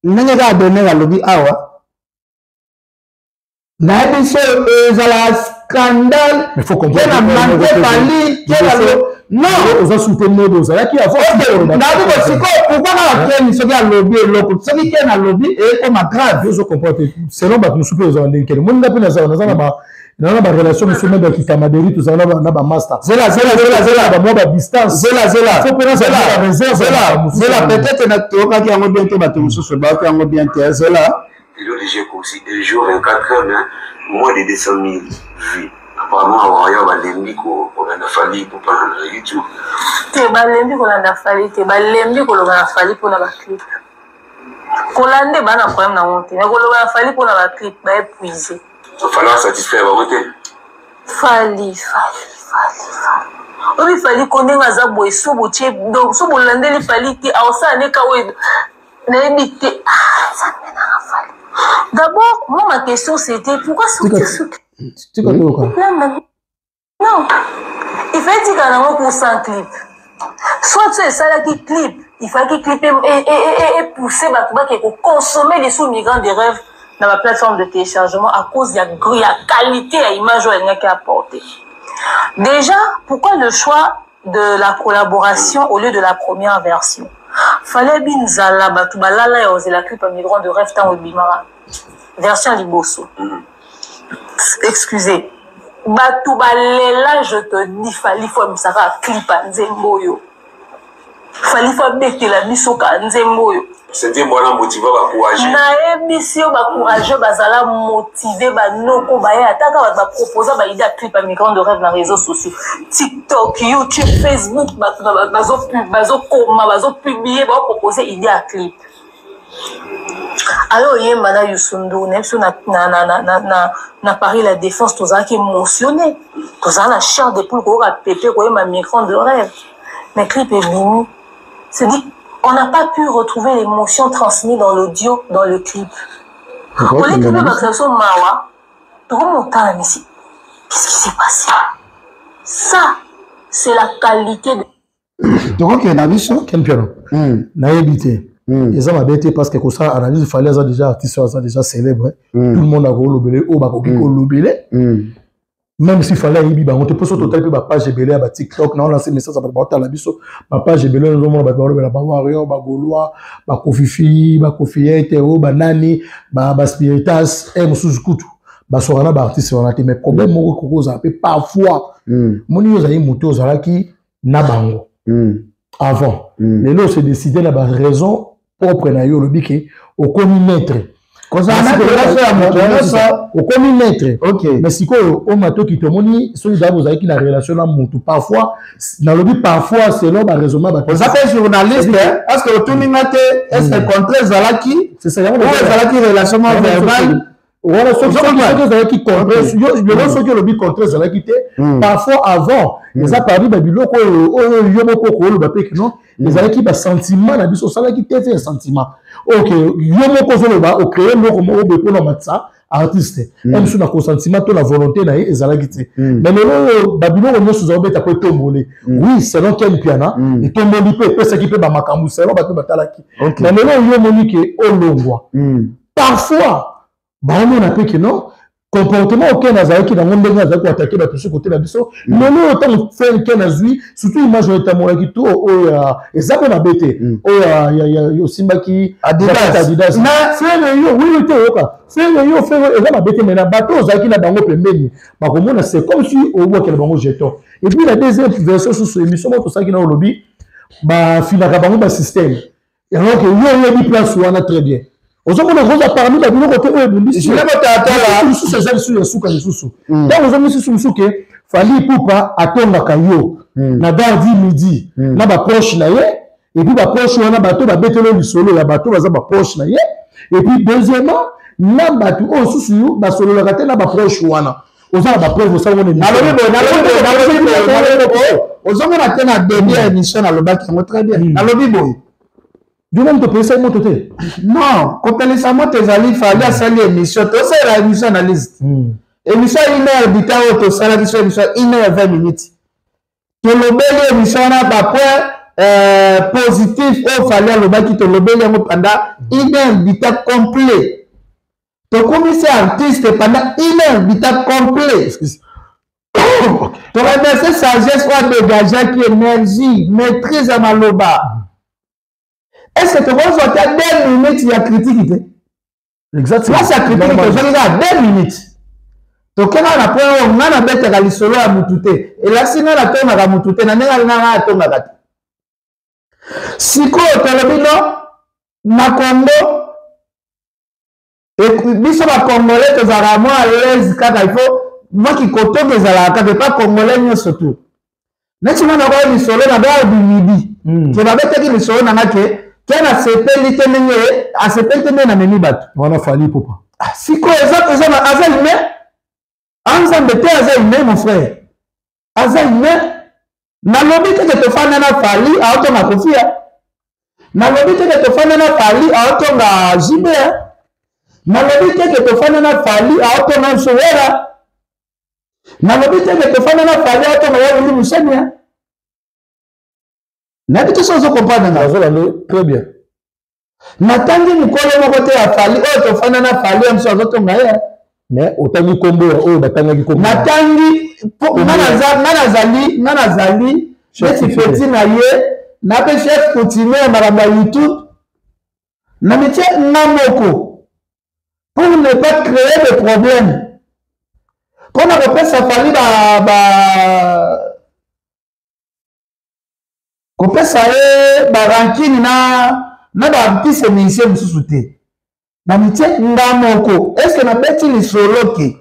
ndenge kaka Demer alobi awa, nayebi so ezala scandale mpe na manque Fally ke. Non, oza sute mode ozalaki. Nayebi ko sikoyo pourquoi kaka Ken soki alobi eloko, soki Ken alobi ekoma grave. Ozo comprendre te. Selon bato mosusu mpe ozala ndenge kene moninga mpe naza na ba Nana ba relation mosusu meme bakita maderi tozala na bamaster. Zela zela zela zela. Bamwa badistance. Zela zela. Faut mpe nazala na réserve. Zela zela, peut-être na toyokaki yango bien te, bato mosusu bayoki yango bien te. Zela. Lelo déjà ekoki un jour 24 heures, mais moins de 200 000 vues. Apparemment Warrior balembi kolanda Fally Ipupa na YouTube. Te, balembi kolanda Fally te, balembi koloba na Fally mpona baclip. Kolanda baa na problème nango te, mais koloba na Fally mpona baclip, baépuise. Fally asatisfaire bango te. Fally, Fally, Fally, Fally, oyebi Fally ko ndenge aza boye, so botie donc so bolandeli Fally te, aosala nde ka oyo nayebi te. Ah, Nzambe nanga, Fally. D'abord, moi, ma question, c'était pourquoi sortir ce Tika toyoka. Là maintenant, il fallait tika nango pour 100 clip, soit so esalaki clip, il fallait clip epousse bato bake koconsommer lisusu Migrant des rêves na baplateforme de téléchargement à cause ya qualité ya image oyo alingaki apporter. Déjà, pourquoi le choix de la collaboration au lieu de la première version? Fallait binzala bato balala ya ozela clip ya Migrant de rêve. Ntango ebimaka version ya liboso, excusez, bato balela. Je te dis, Fally faut amisaka clip ya nzembo oyo. Fally faut abetela biso ka nzembo oyo. Nzembo wana motive bacourage. Nayebisi yo, bacourageux bazala motive, banoko baye ataka bato baproposa baidée ya clip ya Migrant de rêve na réseaux sociaux, TikTok, YouTube, Facebook. Bato bazokoma, bazopublier, baopropose idée ya clip. Ayo oyemba na Youssou N'Dour na biso na Paris La Défense, tozalaki émotionné, tozala na chair de poule koyoka pepe koyemba Migrant de rêve. Mais clip ebimi, c'est dit, on n'a pas pu retrouver l'émotion transmise dans l'audio dans le clip. Oleki mpe bakisa biso mawa, tokomotala misi, qu'est-ce qui s'est passé? Ça, c'est la qualité de Tokokende na biso. Ken Piano, nayebi te, eza mabe te, parce que kosala analyse, Fally aza déjà artiste oyo aza déjà célèbre. Tout le monde akolobele oyo bakoki kolobele, même si Fally ayebi bango te. Mpo so totali mpe bapage ebele ya baTikTok na olance message ya bato baotala biso, bapage ebele oyo ozomona bato balobela, bawarrior, bagaulois, bakofifi, bakofiete, oyo banani, baspiritas e mosusu kutu basoka na baartiste wana te. Mais problème moko ekoki kozala mpe parfois, moni oyo ozali moto ozalaki na bango avant, lelo ose décide na baraison propre na yo, olobi ke okomi maître. Kozala na relation ya moto nyonso. Okomi maître. Ok. Mais sikoyo oyo matoki tomoni, soki zala bozalaki na relation na motu, parfois, nalobi parfois selon baraisonnement bato. Oza mpe journaliste, parce que otuni nga te, est ce que contrat ezalaki? C'est ça yango. Oyo ezalaki relation moko verbale. Wana soki ezalaki contrat, lelo soki olobi contrat ezalaki te, parfois avant eza parmi babiloko oyo yo moko okoloba mpe kino ezalaki basentiment na biso, osalaki te te ya sentiment. Ok, yo moko ozoloba ocréer eloko moko boye mpona matisa artiste mosusu na consentiment to na volonté na ye ezalaki te. Mais lelo oyo babiloko nyonso oza obeta po etombole, oui, selon Ken Piana, etomboli mpe epesaki mpe bamakambo selon bato batalaki. Mais lelo oyo omoni ke olongwa, parfois baomona mpe ke non, comportement oyo azalaki nango, ndenge azalaki koattaquer bato so kote na biso, lelo oyo ntango ken azwi surtout image oyo etambolaki to oyo eza mpe mabe te, oyo osimbaki Adidas. Frère yo, oui, te oyoka frère yo, frère, eza mabe te, mais na bato ozalaki na bango pembeni bakomona, c'est comme si obwakela bango jeton. Et puis la deuxième version susu, émission moko tosalaki na olobi bafilaka bango basystème yango, ke yo oyebi place wana très bien, ozomona koza parmi babiloko te oyo ebundisi lisusu, eza lisusu ya suka lisusu. Ntango ozomi lisusu mosusu ke Fally Ipupa atongaka yo na gare du Midi na baproche na ye, et puis baproche wana, bato babeteli lisolo ya bato baza baproche na ye, et puis deuxièmement na bato oyo susu basololaka te na baproche wana, oza na bapreuve osala. Nalobi boye, ozomona te, na début ya émission nalobaki yango très bien. Nalobi boye. Yo moko topelisa moto te. Non, kopelisa moto ezali Fally asali émission, tosalela émission analyse, émission une heure du temps oyo tosalaki so émission 1 heure 20 minutes, tolobeli émission wana bapoint positif oyo Fally alobaki, tolobeli yango pendant une heure du temps complet, tokomisi artiste pendant une heure du temps complet, toremercie sagesse oyo adégageaki, énergie, maîtrise ya maloba. Est ce que tokozwa te 2 minutes ya critique te? Exactement. Place ya critique tozwaki kaka 2 minutes. Tokenda na point oyo ngai nabetaka lisolo ya mutu te, elakisi ngai natongaka mutu te na ndenge alinga ngai atongaka te. Sikoyo tolobi no na Congo, biso ba Congolais tozalaka mwa à l'aise kaka, il faut mwa kikotoka ezalaka kaka epa Congolais nyonso tu. Neti nga nakoya lisolo na gare du midi, ke babetaki lisolo na nga ke ke nasepeli te ndenge asepeli te ndenge namemi bato wana Fally Ipupa. Sikoyo eza aza humain, anzambe te, aza humain mon frère, aza humain. Nalobi te ke tofanda na Fally aotonga Kofia, nalobi te ke tofanda na Fally aotonga JB, nalobi te ke tofanda na Fally aotonga Nsowera, nalobi te ke tofanda na Fally aotonga ya Wili Museni. Nayebi te soki ozo comprendre nga. Nazolanda très bien. Natangi mokolo moko te ya Fally oyo tofanda na Fally ya mosusu azotonga ye. Mais otangi kombo ya oyo batangaki kombo. Natangi nga nazali neti petit na ye, na mpe chef coutumier ya makambo ya YouTube na mitie nga moko pour ne pas créer de problème, mpona kopesa Fally ba kopesa ye barankine na baartiste musicien mosusu te. Na mitie nga moko, eske nabeti lisolo ke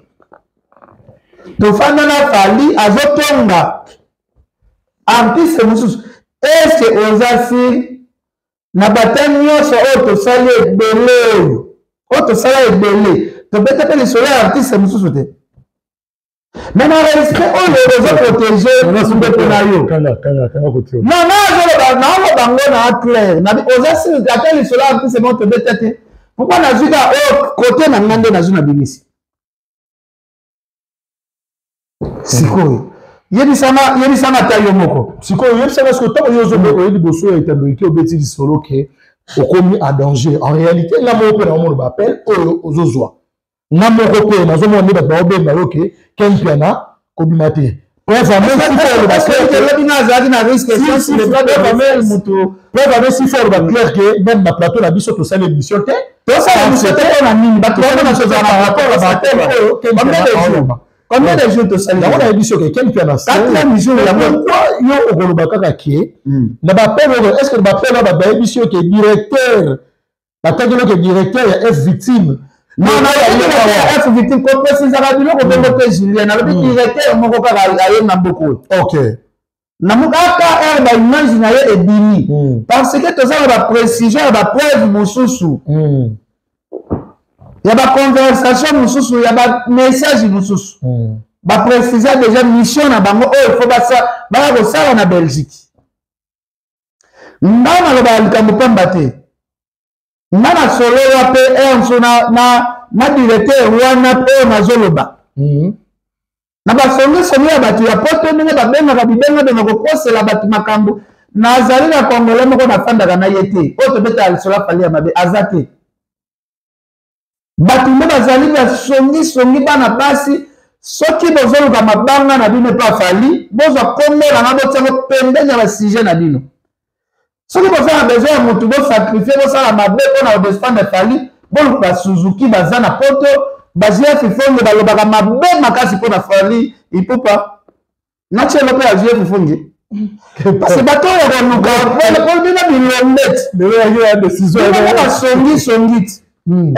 tofanda na Fally azotonga artiste mosusu? Eske oza sur na bata nyonso oyo tosali ebele, oyo tosala ebele, tobeta mpe lisolo ya artiste mosusu te? Mais na respect oyo ozo protéger ndeko na yo, non, nazoloba naoloba ngo na clair, oza sur ata lisolo ya artiste moko tobeta te. Pourquoi nazwi kaka oyo kote na nga nde nazwi na bimisi? Sikoyo yebisanga ata yo moko. Sikoyo yebisanga, sikoyo ntango yo ozobe oye liboso ya etando eke obeti lisolo ke okomi en danger, en réalité nga moko mpe naomona baappel oyo ozozwa, nga moko mpe nazomona nde bato baobenga yo ke Ken Mpiana kobima te. Preuve, si faut oloba clair ke même na plateau na biso tosali émission te. Tosala émission te mpona nini? Bato par rapport à baappel oyo Ken Mpiana aoloba. Combien de jours tosali? Yango nayebi soki Ken Mpiana, quatrième jour yango. Pourquoi yo okoloba kaka ke na baappel oyo? Est ce que baappel oyo bato bayebi soki ke directeur batangeli oke directeur ya F victime? Non, F victime kopesisaka biloko bongo te, Julien. Nalobi directeur moko kaka aye na mboka oyo. Ok. Namoka AKR, baimage na ye ebimi parce que toza na baprécision ya bapreuve mosusu, ya baconversation mosusu, ya bamessage mosusu. Baprécisa déjà mission na bango oyo fo baya kosala na Belgique. Nga nalobaka likambo pamba te. Nga nasolola mpe erso na directeur wana oyo nazoloba na basongisongi ya bato ya poto, ndenge babengaka bibengabenga kokosela bato makambo. Nazali na Congolais moko nafandaka na ye te oyo tobetaka lisolo afali ya mabe aza te. Bato nde bazali basongisongi bana basi. Soki bozoluka mabanga na bino epa Fally, bozwa kombo na nga, botiango pembeni ya basujet na bino. Soki boza na besoin ya motu bosacrifie, bosala mabe mpona kodefendre Fally, boluka basuzuki baza na poto, bazia fifonge balobaka mabe makasi mpona Fally Ipupa. Natielo mpe azwi fifonge parce que bato oyo koluka bino bilombe ti bino basongisongi ti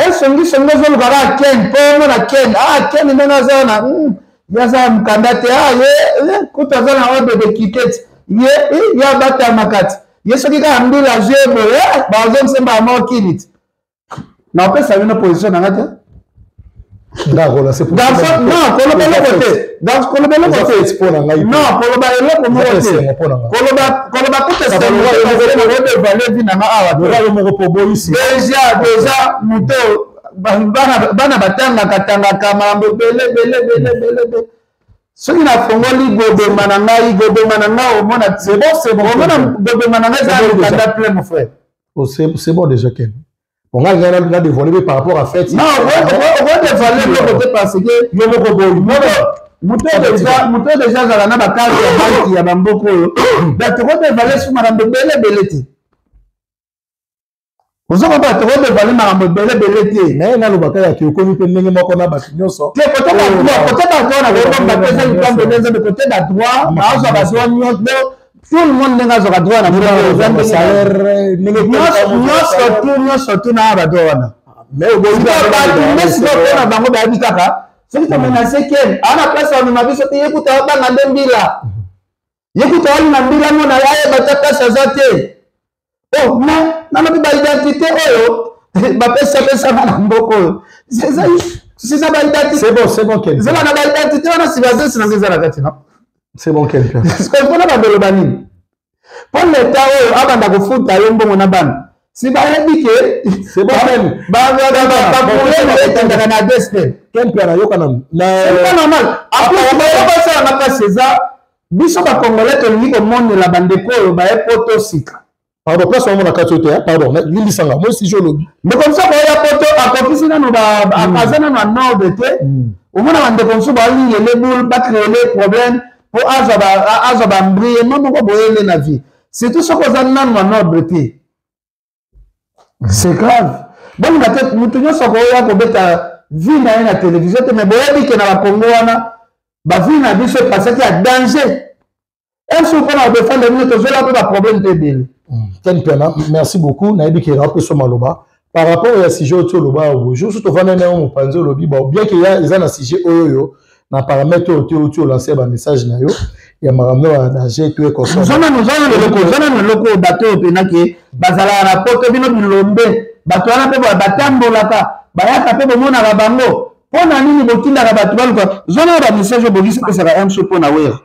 esongisongi ozoluka kaka Ken mpo omona Ken, Ken ndenge aza na ye, aza na mokanda te, ye kutu aza na ordre de quitter ti ye, ye abatamaka ti ye. Soki kaka mbila azwi ye boye, bazongisa mbala moko kini ti. Napesa bino position na nga te. Garçon, non, koloba eloko te, koloba eloko te, non, koloba eloko moko te, koloba kuta esengoevalue vi na nga awa déjà moto bana batangaka tangaka makambo ebele ebele ebele ebele ebele. Soki nafongoli gobema na ngai, gobema na ngai, omona omona gobema na ngai eza mokanda plein, mon frère. Oh, c'est bon déjà, Ken. Bon, nga nga na dévoilé par rapport à fête. Non, on dévoilé eloko te parce que yo moko boyi. Moto déjà azala na bakarte ya banki ya bamboka oyo, donc tokodévoile su makambo ebele ebele te. Ozo comprendre, tokodevale makambo ebele ebele te. Naye naloba kaka ke okomi mpe ndenge moko na bato nyonso. Te, kote badroit, kote badroit na koyebamba te, eza likambo nde Nzambe. Kote badroit naozwa badroit nyonso, tout le monde ndenge azwaka droit na salaire nyonso tu, nyonso tu na badroit wana. Bato nde sikoyo mpona bango bayebi kaka soki tomenase ken aa na place amema biso te, ye kuta abanga nde mbila, ye kuta alina mbila mona ayeba ta place aza te. Oh, mais nalobi baidentité oyo bapesapesaka na mboka oyo, eza baidentité. C'est bon, c'est bon. Ezala na baidentité wana, sibazesi nango eza na kati no. C'est bon, Ken. Mpona bandoloba nini? Mpo leta oyo abanda kofuta yo mbongo na bana, si bayebi ke bakurene etandaka na adresse te. Ken mpe anayoka nanu. C'est pas normal. Basalanga mpasi, eza biso bacongolais tolingi komonela bandeko oyo baye poto sika. Pardon, place wana na kati oyo te, pardon, limbisanga moi si je olobi. Ndeko mosusu akoya poto, akokisi nano, aza nano en ordre te. Omona bandeko mosusu balingele boule, bacréele problème mpo azwa baembrayement moko boyele na vie, surtout soki oza nano en ordre te, c'est grave. Bolinga te motu nyonso akoya kobeta vie na ye na télévision te, mais boyebi ke na bakongo wana bavie na biso epasaki ya danger. Un mpona kodefendre bino, tozwela mpe baproblème te ebele. Ken Piana, merci beaucoup. Nayebi ke naopesa maloba par rapport ya sujet oyo ti oloba jour so tovanda na yo mopanzi, olobi bon, bien ke ya eza na sujet oyo oyo na paramètre oyo te, oti olance bamessage na yo ya makambo ya danger to ekosozana eloko, eloko oyo bato oyo mpena ke bazalaka na poto, bino bilombe, bato wana mpe batambolaka, bayaka mpe bomonaka bango. Mpo na nini botindaka bato baluka zona oyo bamessage oyo bokisi apesaka mso mpo na Wera,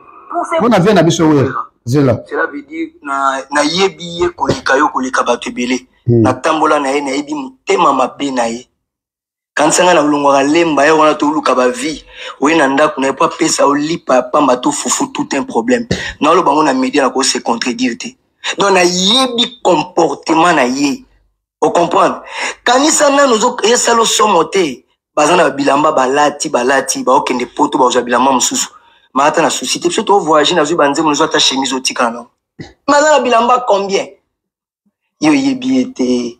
mpo na vie na biso Wera zela? Cela veut dire nayebi ye koleka yo, koleka bato ebele. Natambola na ye, nayebi motema mabe na ye. Kanisa ngai nalongwaka Lemba ye wana, toluka bavie oye na ndako na ye mpo apesa olipa ya pamba to fufu, tout un problème. Naoloba ngo na média, nako se contredire te. Donc nayebi comportement na ye, ocomprendre. Kanisa nanu esala osomo te, baza na bilamba balati, balati baokende poto, bazwa bilamba mosusu ma ata na susi te. Biso tovoyage, nazwi banzembo, nazwi ata chemise otikala nango, maza na bilamba combien? Yo oyebi ye te.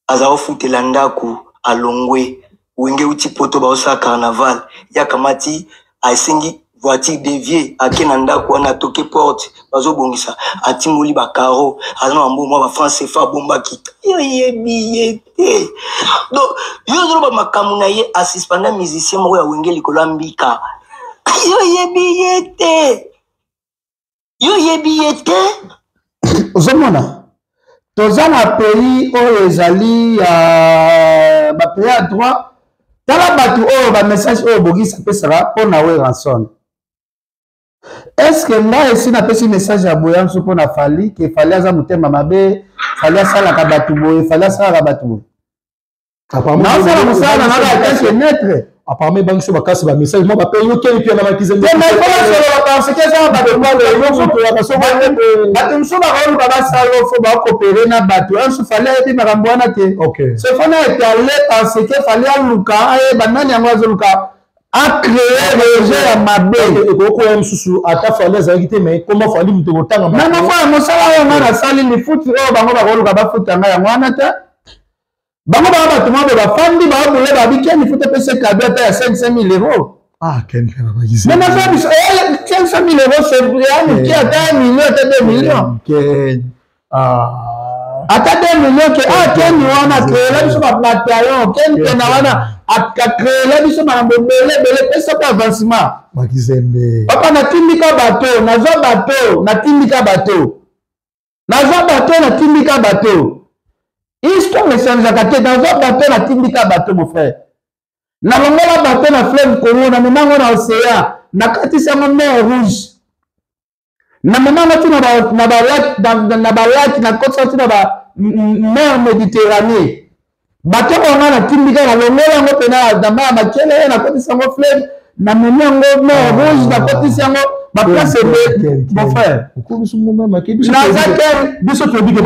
Aza ofutela ndako, alongwe Wenge, uti poto, baosala carnaval, yakamati asengi voiture dévier, ake na ndako wana, atoke porte, bazobongisa, atimoli bakaro, aza na bambongo mwa bafranc CFA abombaki. Yo yebi ye te. Donc yo ozoloba makambo na ye, asuspenda musicien moko ya Wenge likolo ya mbika. Yo yebi ye te, yo yebi ye te. Ozomona toza na pays oyo ezali ya bapays ya droit. Tala bato oyo bamessage oyo bogisi apesaka mpo na Werrason. Est-ce ngai esi napesi message ya boya mosu mpo na Fally, ke Fally aza motema mabe, Fally asalaka bato boye, Fally asalaka bato boye? Naosala mosala na ngai atake neutre. Apparemment ebangi so bakasi bamessage mo bape yo Ken Piana bakizembe. Solola parce que eza bato, bato mosusu bakoluka basala fo bakopere na bato anso. Fally ayebi makambo wana te. Se fona etale parce que Fally aluka ayeba nani yango azoluka acréer réseau ya mabe. Ekokoya mosusu ata Fally azalaki te, mais koma Fally moto kotanga. Nano ya mosala oyo ngai nasali, lifuti oyo bango bakoluka bafuta ngai yango wana te. Bango baa bato mwa boye bafandi baabule babikeni futa epesa cadeau ata ya 500 000 euros. Ah, Ken Piana. Mais naza biso 500 000 euros, c'est ya moke, ata 1 million, ata 2 millions. Ken. Ah. Ata 2 millions ke ah Ken wana akreela biso babataillon, Ken Piana wana akreela biso makambo ebele ebele, pesa mpe avancement. Makizembe. Papa, natindika bato, nazwa bato, natindika bato, nazwa bato, natindika bato. Histoire echangeaka te. Nazwa bato, natindika bato, mon frère. Nalongola bato na fleuve Congo, namemango na océan, nakatisi yango mer Rouge, namemango ti na balac, nakotisa ti na ba mer Méditerranée. Bato oyo nga natindika, nalongola yango mpena na mai ya makele, nakotisi yango fleuve, namemi yango mer Rouge, nakotisi yango baplace ebele, mon frère. Naza biso toyebi ke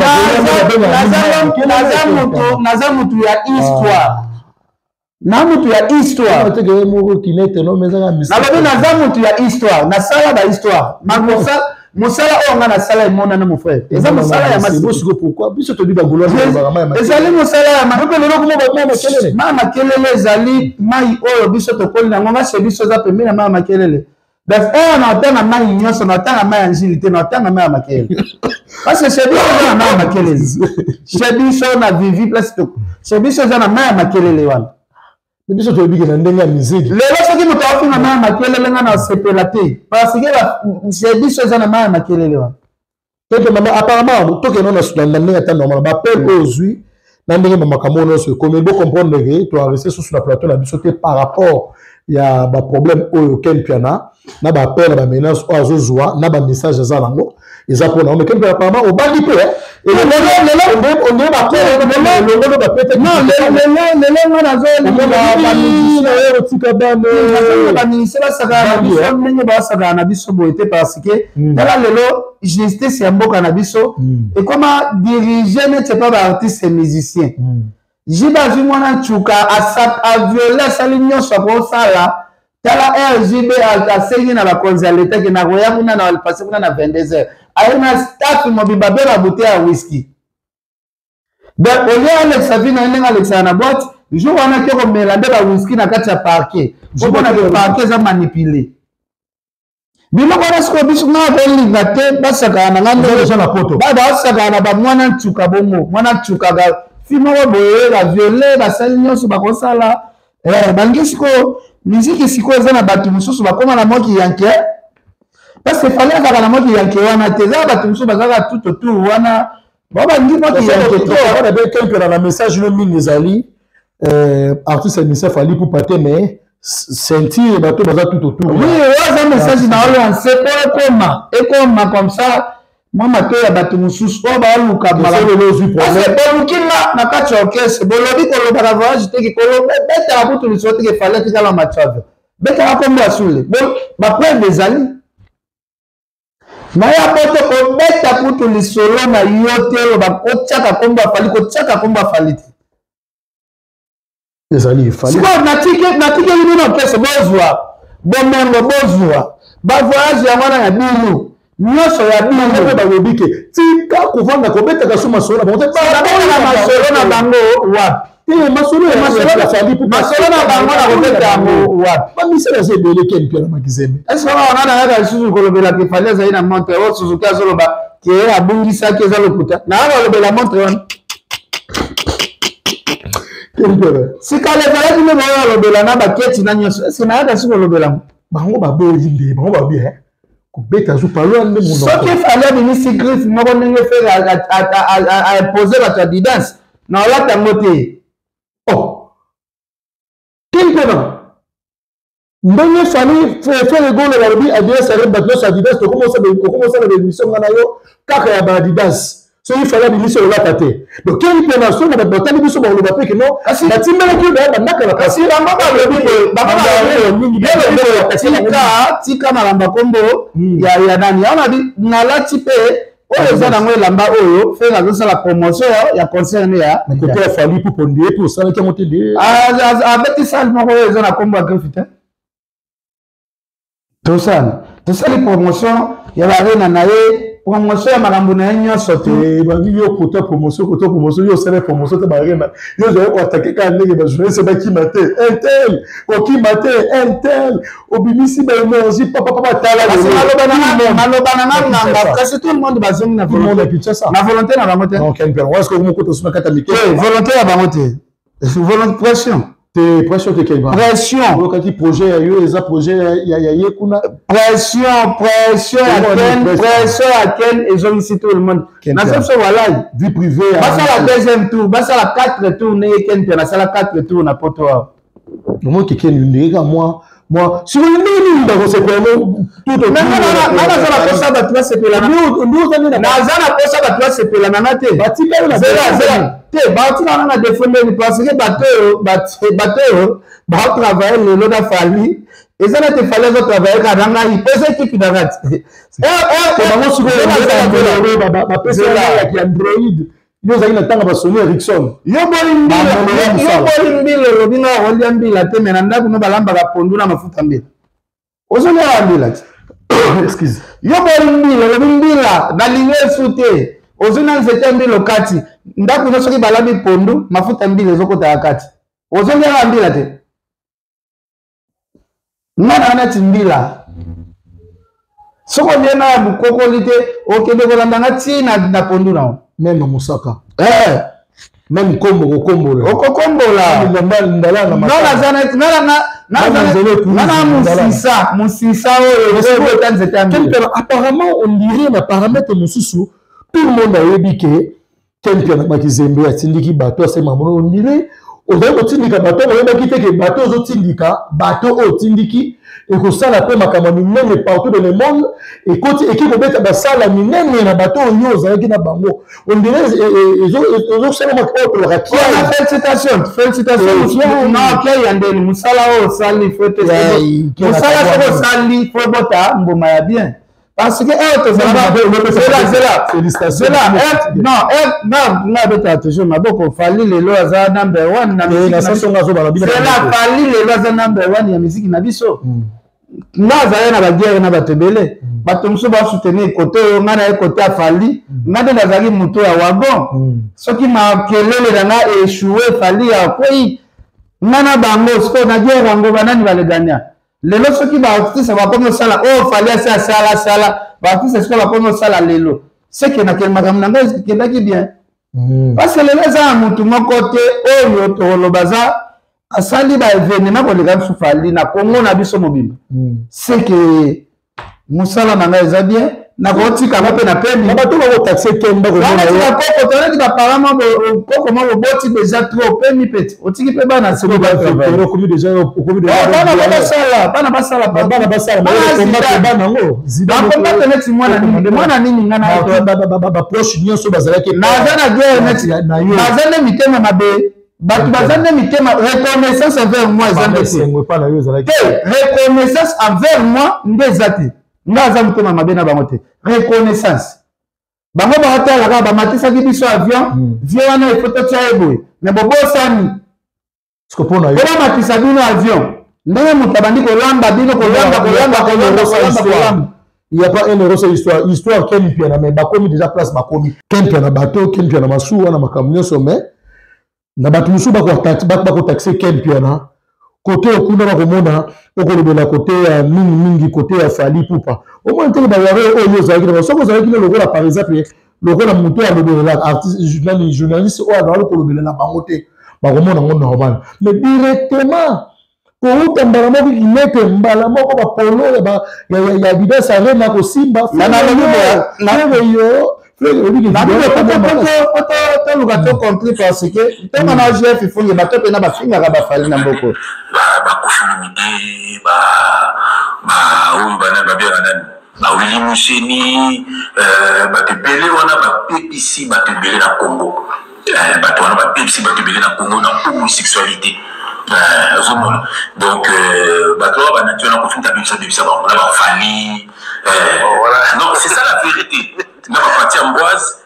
naza mutu ya histoire, na mutu ya histoire. Moko kinete no nalobi naza mutu ya histoire, nasala bahistoire. Mosala oyo nga nasala emonana, mon frère, eza mosala ya masiko. Pourquoi biso tobi bagaulois? Ezali mosala ya mai makelele, ezali mai oyo biso tokoli nango. Nga chez biso eza pembeni ya mai ya Makelele. Donc oyo na otanga mai nyonso, na otanga mai ya Njili te, na otanga mai ya Makelele, parce que chez biso eza na mai ya Makelele. Chez biso na Vivi, place chez biso eza na mai ya Makelele wana. Biso toyebi ke na ndenge ya miziki. Lelo soki moto afinga mai ya Makelele, nga na osepela te, parce que chez biso eza na mai ya Makelele wana. Toke mama, apparemment tokende na ndenge ata normal, baappel oyo ozwi na ndenge bamakambo oyo nyonso ekomi, bocomprendre ke toarreste susu na plateau na biso te par rapport ya baproblème oyo Ken Piana na baappel na bamenace oyo azozwa na bamessage aza nango eza mpona. Mais Ken Piana, apparemment obandi mpe ondenge bapelongono bapete. Lelo nga nazolingaotika bana. Bamusicien basakana na biso ndenge basakana na biso boye te, parce que tala lelo justice ya mboka na biso ekoma dirige neti epa baartiste musicien. Jibe azwi mwana ncuka, aviole, asali nyonso akosala. Tala RGB asengi na bakonzi ya leta ke nakoya kuna na pase kuna na 22 heures, aye na staff mobimba mpe babute ya whisky. Donc au lieu alekisa vi na ye ndenge alekisaka na boîte, jour wana ke komela nde bawhisky na kati ya parquet, omona ke parquet eza manipulé. Biloko wana sikoyo biso nga kolinga te basakana na nga ndenge basakana na bamwana ntuka bongo. Mwana ntukaka fi moko boye, baviole, basali nyonso bakosala. Balingi sikoyo miziki sikoyo eza na bato mosusu bakóma na moki yanke, parce que Fally azalaka na moki yanke wana te. Eza na bato mosusu bazalaka tout autour wana bao balingi moki yanke. Trop na message no mingi ezali artiste musicien Fally Ipupa te, mais ceinture bato baza tout autour. Oui, oyo aza message na olance po ekoma comme ça mwa matoi ya bato mosusu oyo baoluka. Boluki nga na kati ya orchestre, bolobi kolobaka voyage teki, betaka kutu lisolo teke Fally atikala matrave, betaka kombo ya Sule, bapreuve ezali na ya poto. Kobeta kutu lisolo na yo te, oloba kotiaka kombo ya Fally, kotiaka kombo ya Fally te. Ezali Fally. Sikoyo natikeli bino orchestre, bozwa bomengo, bozwa bavoyage yango wana ya bino nyonso ya bino. Balobi ke tika kovanda kobetaka so masolo na bango te. Babetaka masolo na bango wapi? Te, masolo masolo na bango na kobeta yango wapi? Bamisala eza ebele, Ken Mpiana Makizembe. Est-ce wana nayaka lisusu kolobela ke Fally azali na montre oyo Suzuki azoloba ke abungisaki, eza lokuta? Nayaka kolobela montre wana sika ezalaki nde baoyo alobela na baketi na nyonso. Est-ce nayaka si kolobela? Bango baboyi nde bango babi kobeta zupalo nde. Soki Fally abimisi griffe moko ndenge Ferre aimpose bato ya Adidas, na olata yango te. Oh, Ken Mpiana, ndenge Fally, Ferre Gola balobi Adidas are bato nyonso Adidas, tokomosala baémission nga na yo kaka ya baadidas. Soki Fally abimisi, olata te. Donc Ken Mpiana, so na bato batali biso, bakoloba mpe keno batimbelaki yo baya bandaka na kasi bango balobi tika tika malamba kombo ya nani yango nabi nalati mpe oyo eza nango elamba oyo Ferre azosala promotion ya concert ne ya kote ya Fally Ipupa nde mpe osalaki yango te de. Abeti sale moko oyo eza na kombo ya griffe te. Tosala, tosali promotion ya barena na ye, promotion ya makambo na ye nyonso te. Bangi yo kota promotion, kota promotion, yo osala promotion te barena. Yo ozali koatake kaka ndenge bajournaliste bakima te, intel kokima te, intel obimisi baénergie papapapa. Tala. Maloba na nga nganga, kasi tout le monde bazongi na volonté na bango te. Mokota so na kati ya mike. Volonté ya bango te, pression. Te, pression te, Ken. Pression. Oyokaki projet ya yo eza projet ya ye kuna. Pression, pression ya Ken, pression ya Ken ezongisi tout le monde na biso walai. Vie privée. Basala deuxième tour, basala quatre tour ndenge Ken mpe nasala quatre tour na poto awa. Omoki Ken ndenge kaka mwa sikoyo ndenge nini bakosepela? Nga naza na posa bato basepela, naza na posa bato basepela nanga te. Te, baotika nga na défaut ndeni? Parce que bato oyo baotravaille lelo na Fally, eza neti Fally azotravaille kaka na ngai mpo eza ekipe na nga te. Bango sikoyo bapesi ya Android, yo ozalaki na ntango baSony Ericsson. Yo boyi mbila, olobi nga olia mbila te, me na ndako no balambaka pondu na mafuta mbila, ozoliaka mbila te. Excuse. Yo boyi mbila, olobi mbila nalingi esu te, ozwi na nzete ya mbila okati ndako no, soki balambi pondu mafuta ya mbila ezokota ya kati, ozoliaka mbila te. Nga na neti mbila, soki olie na ya bokokoli te, okende kolanda nga ti na pondu na yo. Même mosaka. Eh. Même kombo kokombola. Okokombola. Nga na musisa, musisa oyo ebota nzete ya mbila. Apparemment on dirait na paramètre mosusu, tout le monde ayebi ke Ken Mpiana Makizembe atindiki bato asema mono, on dirait ozali kotindika bato, oyebaki te ke bato ozotindika, bato oyo otindiki ekosala mpe makambo ya minene partout dans le monde, ekoti eki kobeta basala minene na bato oyo ozalaki na bango, on dirait ezosalama oyo tolaka kiai. Félicitation, félicitation. Non, kiai ya ndeni mosala oyo osali, faut mosala soki osali faut bota mbuma ya bien. Parce que oyo tozalazela zela, non, non, nga abetaka toujours maboko. Fally lelo aza number one na zela, Fally lelo aza number one ya miziki na biso. Nga azali na baguerre na bato ebele, bato mosusu basoutenir kote oyo, nga na ye kote ya Fally. Nga nde nazalaki moto ya wagon, soki makelele na nga échoué, Fally akwei, nga na bango sikoyo na guerre yango, banani baleganya? Lelo soki baartiste bakomi osala oyo Fally asi asala asala, baartiste sikoyo bakomi osala lelo, seke nakende makambo na ngai ekendaki bien. Parce que lelo eza na motu moko te oyo tokoloba aza asali baévénement koleka biso Fally na Kongo na biso mobimba. Seke mosala na ngai eza bien, nakotika ngo mpe na pemi. Na bato bakotaxe kemba. Koko toneti baparent koko moko boti déjà trop pemi peti, otiki mpe bana. Okomi déjà, okomi bana basala, bana basala. Bana basala bana yango. Bakombate neti mwana nini, mwana nini nga na baproche nyonso bazalaki. Naza na guerre neti baza nde mitema mabe, bato baza nde mitema. Reconnaissance envers moi eza nde te, reconnaissance envers moi nde eza te. Nga aza motema mabe na bango te. Reconnaissance bango baotala kaka bamatisaki biso avion, vie wana ifo totia ye boye, me bobosani po bamatisa bino avion ndenge moto abandi kolamba bino, kolamba, kolamba, kolamba, kolamba, kolamba. Il n'y a pas un euro sur histoire, histoire Ken Mpiana, mais bakomi déjà place bakomi. Ken Mpiana bateau, Ken Mpiana masuwa na makambo nyonso, mais na bato mosusu bakotaxe Ken Mpiana kote okuna, bakomona okolobela kote ya mingimingi kote ya Fally Ipupa. Omona teke baware oyo ozalaki na, soki ozalaki na lokola par exemple lokola moto oyo alobelela artiste nani, journaliste oyo azalaki kolobelela bango te, bakomona yango normal. Mais directement kouta mbala moko inete, mbala moko bapolo ya Adidas Arena kosimba yo. Toluka to compris, parce que ntongo na GF ifungi bato mpena bafingaka baFally na mboko. Bakoffi Olomide, oyo banani babengaka nani, bawili Museni, bato ebele wana bapepisi bato ebele na Congo. Bato wana bapepisi bato ebele na Congo na homosexualité, ozomona. Donc bato wana banati wana kofinta bebisa bebisa bango na baFally. Non, c'est ça la vérité. Na bapati Amboise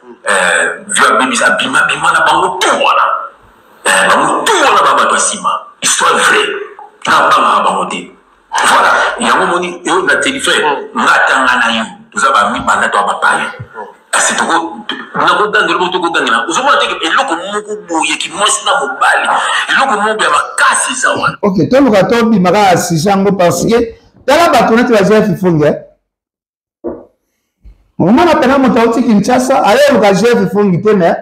vieux abebisa, abima bima na bango tout wana, bango tout wana ba bato ya nsima. Histoire vraie, na bangaka bango te. Voilà, yango moni oyo na telefone nga tanga na yo, toza bamibanda to ya bapaya, kasi nakogangela moko, tokogangela. Ozomona teke eloko moko boye kimwasi na mobali, eloko moko ya makasi eza wana. Ok, toluka tobima kaka sujet yango, parce que tala bato neti bazwa fifunge, omona mpena moto auti Kinshasa ayeluka GF Fungi te, mais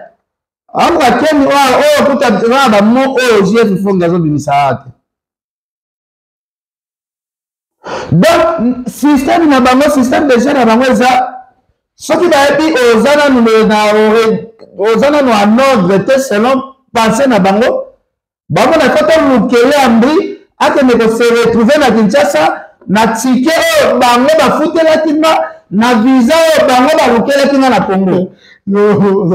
aluka keni oyo kuta na bamo oyo GF Fungi azobimisa awa te. Donc système na bango, système de jeu na bango eza soki bayebi oza nanu na oza nanu en ordre te selon pensée na bango, bamona fo tolukele ambri akende kose retrouver na Kinshasa na ticket oyo bango bafutelaki nga, na visa oyo bango balukelaki nga na Congo. Mpona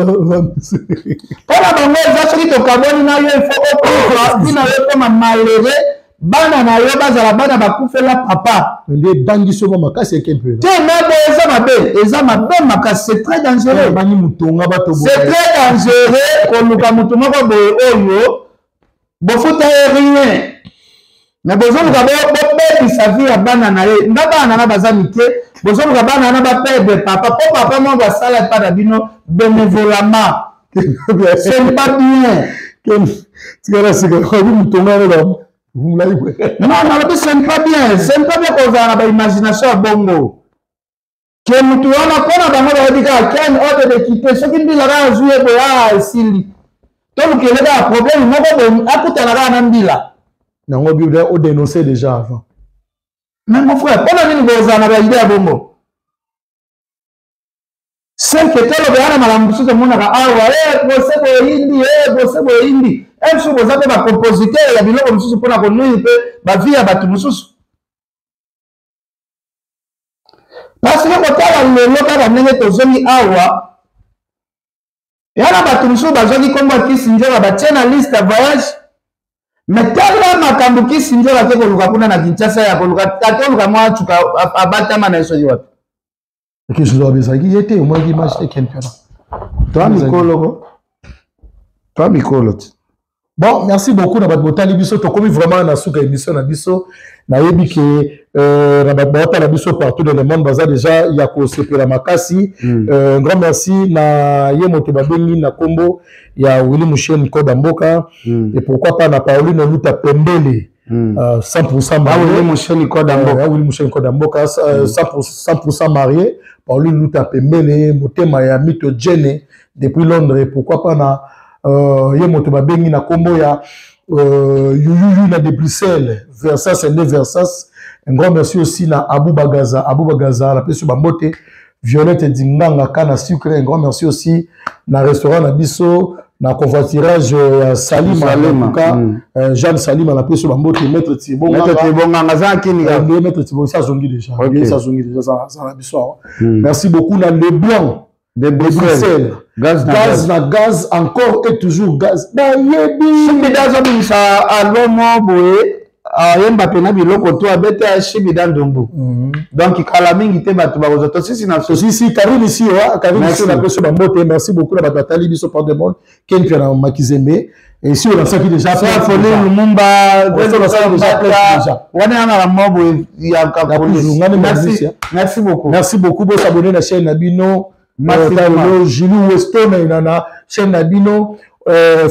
bango eza soki tokabwani na yo, ifo okufa, ntina yo ekoma malheureux, bana na yo bazala bana bakufela papa. Nde ebangi soko makasi eke mpe. Te, me boye eza mabe, eza mabe makasi, c'est très dangereux. Bangi motonga bato. C'est très dangereux koluka moto moko boye oyo bofuta ye rien. Mais bozoluka bobebisa vie ya bana na ye, nga bana na baza mike, bozoluka bana wana baperdre papa mpo papa moko asala epa na bino bénévolement, ce n'est pas bien. Tikala sika obi motonga yango molai. Non, nalobi ce n'est pas bien, ce n'est pas bien kozala na baimagination ya bongo ke mutu wana mpo na bango bayebi kaka ken ordre de quitter. Soki mbila kaka azwi ye boye, a esili, tolukele kaka problème moko boye, akutana kaka na mbila. Nango bible odénoncer déjà avant. Mais mon frère, mpo na nini bozala na baide ya bongo? Seke toloba wana makambo mosusu omonaka awa, e procès boyindi, e procès boyindi, e mosusu boza mpe bacompositeur ya biloko mosusu mpona konuire mpe bavie ya bato mosusu. Parce que kotala lelo kaka ndenge tozongi awa, ya na bato mosusu bazwaki nkombo ya Kisi Nzoka, batie na liste ya voyage, mais tala makambo Kisi Nzoka ake koluka kuna na Kinshasa, ya koluka, ake koluka mwa cuka abatama na ye soki wapi. Kisi Nzoka bezalaki ye te, omonaki image te, Ken Mpiana. Toa mikolo ko, toa mikolo te. Bon, merci beaucoup na bato botali biso. Tokomi vraiment na suka émission na biso. Nayebi ke na bato baotala biso partout dans le monde baza déjà ya kosepela makasi. Grand merci na ye moto babengi na nkombo ya Willy Musheni Koda Mboka, et pourquoi pas na Pauline Luta Pembele, 100% marié. Willy Musheni Koda Mboka. Willy Musheni Koda Mboka, 100% marié. Pauline Luta Pembele, motema ya Mito Jene depuis Londres. Et pourquoi pas na ye moto babengi na nkombo ya Yuyuyu na de Bruxelles, Versas nde Versas. Un grand merci aussi na Abou Bagaza, Abou Bagaza napesi bambote. Violette Dinganga Kana Sucre, un grand merci aussi na restaurant na biso na convoiturage ya Salima, Salima, en tout cas, Jeanne Salima, napesi bambote. Maître Tibonganga. Maître Tibonganga aza kini kaka? Maître Tibonganga azongi déjà. Azongi déjà, aza na biso awa. Merci beaucoup na Leblanc de de Bruxelles. Bruxelles. Gaz na gaz gaz. Na gaz encore et toujours gaz, bayebi. Shibida azobimisa album moko boye, ayemba mpena biloko to abete Shibida Ndumbu. Donc kala mingi te bato bakozwa tosisi na Si si, Karine ici, ouais, Karine Merci. ici, napesi bambote. Merci beaucoup na bato batali biso par de monde. Ken Mpiana Makizembe et si olasaki déjà Foli Lumumba. Ouais, ça, ça, déjà, déjà. Wana ya makambo moko boye ya Ya police. ngani. Merci. Merci. Merci beaucoup. Merci beaucoup, bosabonner na chaîne na bino. Merci. Lelo Julie Weston na chaîne na bino,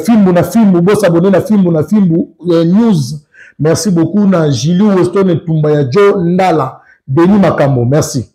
Fimbu na Fimbu, bosabonner na Fimbu na Fimbu News. Merci beaucoup na Julie Weston Etumba ya Joe Ndala, Denis Makambo, merci.